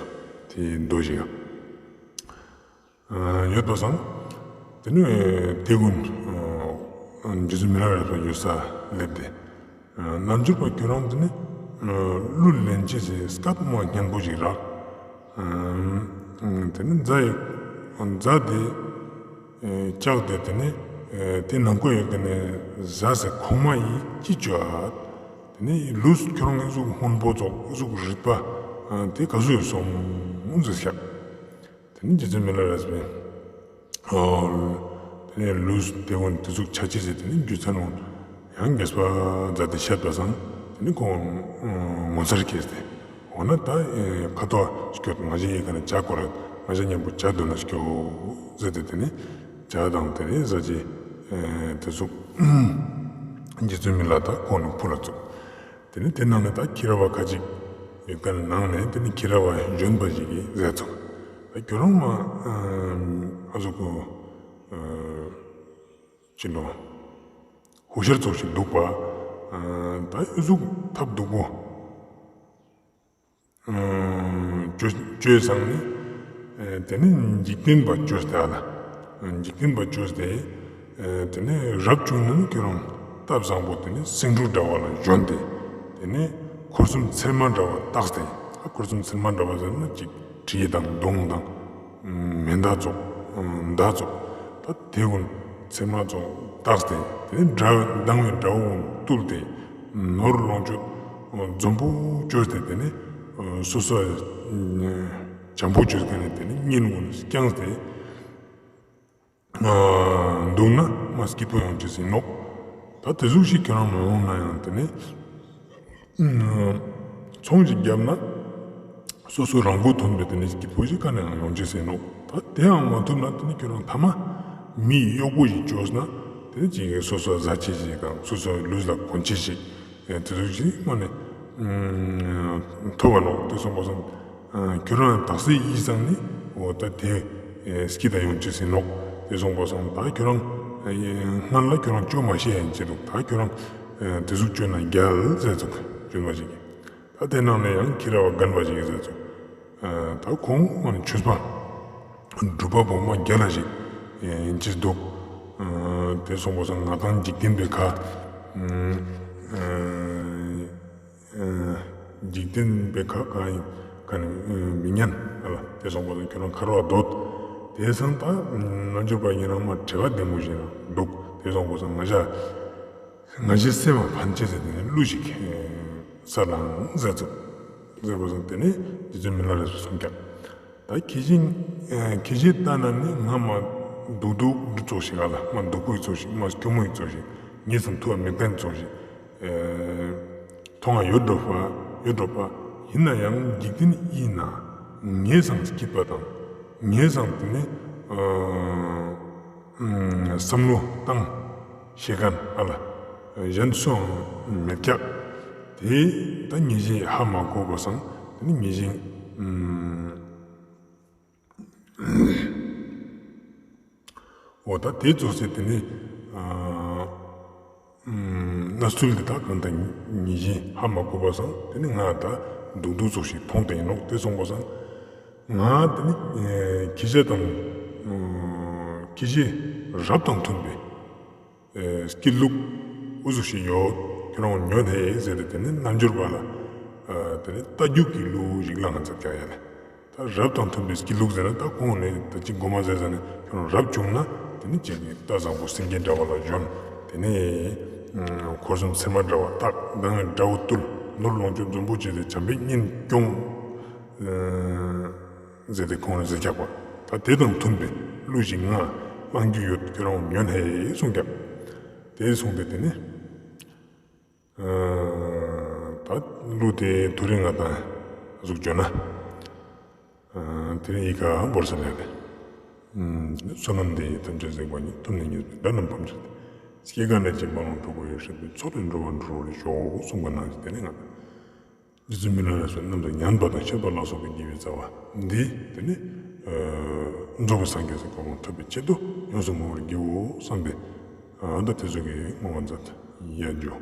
དེ་མདོ་ཞིག་ཡོད་པ་སང་། དེ་ནི་དེ་ཀུན་རྗེ་བཙུན་མི་ལ་རས་པ་ཡོད་ས་སླེབས་ཏེ། རྣལ་འབྱོར་པ་ཁྱོད་རང་དེ་ནི་གླུ་ལེན་ཅེས་སི་སྐད་མ་སྙན་པོ་ཞིག་རག་དེ་ནི་རྫ་ཡི་རྫ་དེ་ལྕགས་དེ་དེ་ནི་དེ་ནང་ཁོ་ཡོད་དེ་ནི་རྫ་སེ་ཁོག་མ་ཡི་ཅི་བཅོ་ཨ། དེ་ནི་ལུས་ཁྱོད་རང་གི་གཟུགས་སྔོན་པོ་ཙོགས་གཟུགས་རིད་པ་དེ་ག་སུ་ཡོད་སོང་ཟེར་ཤག་དེ་ནི་རྗེ་བཙུན་མི་ལ་རས་པས། ཨོ། དེ་ནས་ལུས་དེ་འོན་དེ་ཚུགས་ཆ་ཅི་ཟེར་དེ་ནི་རྒྱུ་མཚན་འོན་ཡང་རྒྱས་པ་མཛད་དེ་བཤད་པ་སང་དེ་ནི་ཁོང་ངོ་མཚར་སྐྱེས་ཏེ། འོ་ན་ད་ཁ་ཐོག་སྐྱོད་ང་ཞེ་ཡི་ཁ་ནས་ཇ་སྐོར་ང་ཞེ་སྙན་པོ་ཇ་འདོན་ན་སྐྱོ་ཟེར་ཏེ་དེ་ནི་ཇ་དང་དེ་ནི་ཟ་ཅི་དེ་ཚུགས་རྗེ་བཙུན་མི་ལ་ད་ཁོང་ནི་ཕུ་ལ་བཙུགས། དེ་ནས་དེ་ནང་ནས་ད་ཁྱི་ར་བ་ཁ་ཅིག་ཡོད་མཁན་ནང་ནས་དེ་ནས་ཁྱི་ར་བ་གཞོན་པ་ཞིག་གིས་ཟེར་ཚོ། ད་ཁྱོད་རང་མ་ཨ་ཟུག་གོ། ཅི་ནོ། ཧུ་ཤར་ཚོགས་ཤིག་འདུག་པ། ད་ཨུ་ཟུག་ཐབས་སྡུག་པོ། བཅོས་བཅོས་བཟང་ནི། དེ་ནི་འཇིག་རྟེན་པ་བཅོས་ཏེ་ཨ་ལ། འཇིག་རྟེན་པ་བཅོས་ཏེ། དེ་ནི་རབ་བྱུང་ན་ནི་ཁྱོད་རང་སྟབས་བཟང་པོ་དེ་ནི་སེང་ཕྲུག་འདྲ་བ་ལ་བཞོན་ཏེ། དེ་ནི་འཁོར་གསུམ་ཚེར་མ་འདྲ་བ་བཏགས་ཏེ། འཁོར་གསུམ་ཚེར་མ་འདྲ་བ་ཟེར་ན་ཅིག་གྲི་དང་མདུང་དང་། མེ་མདའ་ཙོགས། མདའ་ཙོགས། ད་དེ་ཀུན་ཚེར་མ་ཙོགས་བཏགས་ཏེ། དེ་ནས་དགྲ་སྡང་བའི་དགྲ་བོ་ཀུན་བཏུལ་ཏེ། ནོར་ལོངས་སྤྱོད་འཛོམས་པོ་བཅོས་ཏེ། དེ་ནས་སོ་སོ་བྱམས་པོ་བཅོས་མཁན་ནི་དེ་ནས་གཉེན་ཀུན་བསྐྱངས་ཏེ་འདུག་ན་མ་སྐྱིད་པོ་ཡོང་ཅེས་ཡིན་ནོག་ད་དེ་ཟུག་ཞིག་ཁྱོད་རང་མ་ཡོང་ན་ཡང་དེ་ནས། ཚོང་ཞིག་བརྒྱབ་ན། སོ་སོ་རང་མགོ་ཐོན་པའི་དེ་ནས་སྐྱིད་པོ་ཞིག་ག་ནས་ཡང་ཡོང་ཅེས་ཡིན་ནོག་ད་དེའང་མ་ཐུབ་ན་དེ་ནས་ཁྱོད་རང་ཐ་མ་མི་གཡོག་པོ་ཞིག་བཅོས་ན། དེ་ནས་ཅིག་སོ་སོ་བཟའ་ཆས་ཤིག་དང་སོ་སོའི་ལུས་ལ་གོན་ཆས་ཤིག་དེ་ཟུག་ཞིག་དངོས་ནས་ཐོབ་པ་ནོག་དེ་སོང་པ་སང་། ཁྱོད་རང་དག་སའི་ཡིད་བཟང་ནི་འོ་ད་དེ་སྐྱིད་དང་ཡོང་ཅེས་ཡིན་ནོག་དེ་སོང་པ་སང་ད་ཁྱོད་རང་སྔར་ལ་ཁྱོད་རང་བཅོས་མ་ཤེས་ཡིན་ཅེས་འདུག་ད་ཁྱོད་རང་དེ་ཟུག་བཅོས་ན་རྒྱལ་ཟེར་ཚུགས་བཅོས་མ་ཞིག་ད་དེ་ནང་ནས་ཡང་ཁྱི་ར་བ་རྒན་པ་ཞིག་ཟེར་ཚུགས་ད་ཁོང་ཆོས་པ་སྒྲུབ་པ་བོ་མ་རྒྱལ་ལ་ཞིག་ཡིན་ཅེས་འདུག་དེ་སོང་པ་སང་ང་དང་འཇིག་རྟེན་པའི་ཁ། འཇིག་རྟེན་པའི་ཁ་གང་ཡིན་ག་ནི་མི་ཉན་ཨ་ལ་དེ་སོང་པ་སང་ཁྱོད་རང་ཁ་རོག་སྡོད། དེ་སང་ད་རྣལ་འབྱོར་པ་ཡིན་རང་མ་བྲེལ་བ་ལྡན་པོ་ཞིག་འདུག་དེ་སོང་པ་སང་ང་ཞ་ང་ཞའི་སེམས་མ་ཕན་ཆད་ཟེར་དེ་ནས་གླུ་ཞིག་ས་ལང་ཟེར་ཚུགས་ཟེར་པ་སང་དེ་ནས་རྗེ་བཙུན་མི་ལ་རས་པས་གསུངས་ཀྱང་། ད་ཁྱེད་ཅག་ཁྱེད་ཅག་ལྟ་ན་ནི་ང་མ་སྡུག་སྡུག་འདི་ཙོགས་ཤིག་ཨ་ལ་མ་སྡུག་པོ་ཡི་ཙོགས་ཤིག་མ་སྐྱོ་མོ་ཡི་ཙོགས་ཤིག་ངས་སམ་ཐུ་བ་མི་བསྟན་ཙོགས་ཤིག་མཐོང་བ་ཡོད་འགྲོ་བ་ཡོད་འགྲོ་བ། ཡིན་ན་ཡང་འཇིག་རྟེན་ཡིན་ན་ངས་སམ་སྐྱིད་པ་དང་ངས་སམ་དེ་ནི་བསམ་བློ་བཏང་ཤེས་མཁན་ཨ་ལ་གཞན་སུའང་མེད་ཀྱག་དེ་ད་ངེས་ཤེས་ཧ་མ་གོ་བ་སང་དེ་ནི་ངེས་ཤེས། འོ་ད་དེ་ཙོགས་ཟེར་དེ་ནི་གནས་ཚུལ་འདི་དག་གང་དང་ངེས་ཤེས་ཧ་མ་གོ་བ་སང་དེ་ནི་ང་ད་སྡུག་སྡུག་ཙོགས་ཤིག་མཐོང་དེ་ཡིན་ནོག་དེ་སོང་བ་སང་ང་དེ་ནི་ཁྱི་ཤ་དང་ཁྱི་ཤ་རབ་དང་མཐུན་པའི། སྐྱིད་ལུགས་ཨུ་ཟུག་ཞིག་ཡོད། ཁྱོད་རང་ཉོན་ཧེ་ཟེར་ཏེ་དེ་ནི་རྣལ་འབྱོར་པ་ལ་དེ་ནི་རྟ་རྒྱུག་གི་གླུ་ཞིག་བླངས་ཚར་ཀྱང་ཡ་ལེ། ད་རབ་དང་མཐུན་པའི་སྐྱིད་ལུགས་ཟེར་ན་ད་ཁོང་ནས་ད་ཅི་མགོ་མ་ཟེར་ཟེར་ནས་ཁྱོད་རང་རབ་བྱུང་ན་དེ་ནི་ཅིག་གི་རྟ་བཟང་པོ་སེང་གེ་འདྲ་བ་ལ་བཞོན། དེ་ནི་འཁོར་གསུམ་ཚེར་མ་འདྲ་བ་བཏགས་མདང་དགྲ་བོ་བཏུལ་ནོར་ལོངས་སྤྱོད་འཛོམས་པོ་བྱས་ཏེ་བྱམས་པའི་གཉེན་སྐྱོང་། ཟེར་ཏེ་ཁོང་ནས་ཟེར་རྒྱག་པ། ད་དེ་དང་མཐུན་པའི་གླུ་ཞིག་ང་བླང་རྒྱུ་ཡོད་ཁྱོད་རང་ཉོན་ཧེ་གསུངས་ཀྱང་། དེ་གསུངས་ཏེ་དེ་ནི། ད་གླུ་དེ་ཐུ་རིང་ང་དང་གཟུགས་བརྗོད་ན། དེ་རིང་ཡི་ག་འབོར་ས་ལས་ནས། བསོད་ནམས་འདི་ཡིས་ཐམས་ཅད་གཟིགས་པ་ཉིད། ཐོབ་ནས་ཉེས་པའི་དགྲ་རྣམས་ཕམ་བྱས་ཏེ། སྐྱེ་རྒ་ན་འཆིའི་རྦ་ཀློང་འཁྲུགས་པ་ཡི། སྲིད་པའི་མཚོ་ལས་འགྲོ་བ་སྒྲོལ་བར་ཤོག་གསུངས་པ་ནང་བཞིན་དེ་ནི་ང་དང་། རྗེ་བཙུན་མི་ལ་རས་པས་རྣམ་དག་ཉན་པ་དང་བཤད་པ་ལ་སོགས་པའི་དགེ་བའི་རྩ་བ་འདི་དེ་ནི་རྫོགས་པའི་སངས་རྒྱས་སུ་གོ་འཕང་ཐོབ་པའི་ཆེད་དུ་ཡོངས་སུ་བསྔོ་བར་བགྱིའོ་བསམ་པས། ཨ་ད་དེ་ཚོ་གི་བསྔོ་བ་མཛད་ཡ་འཇོ།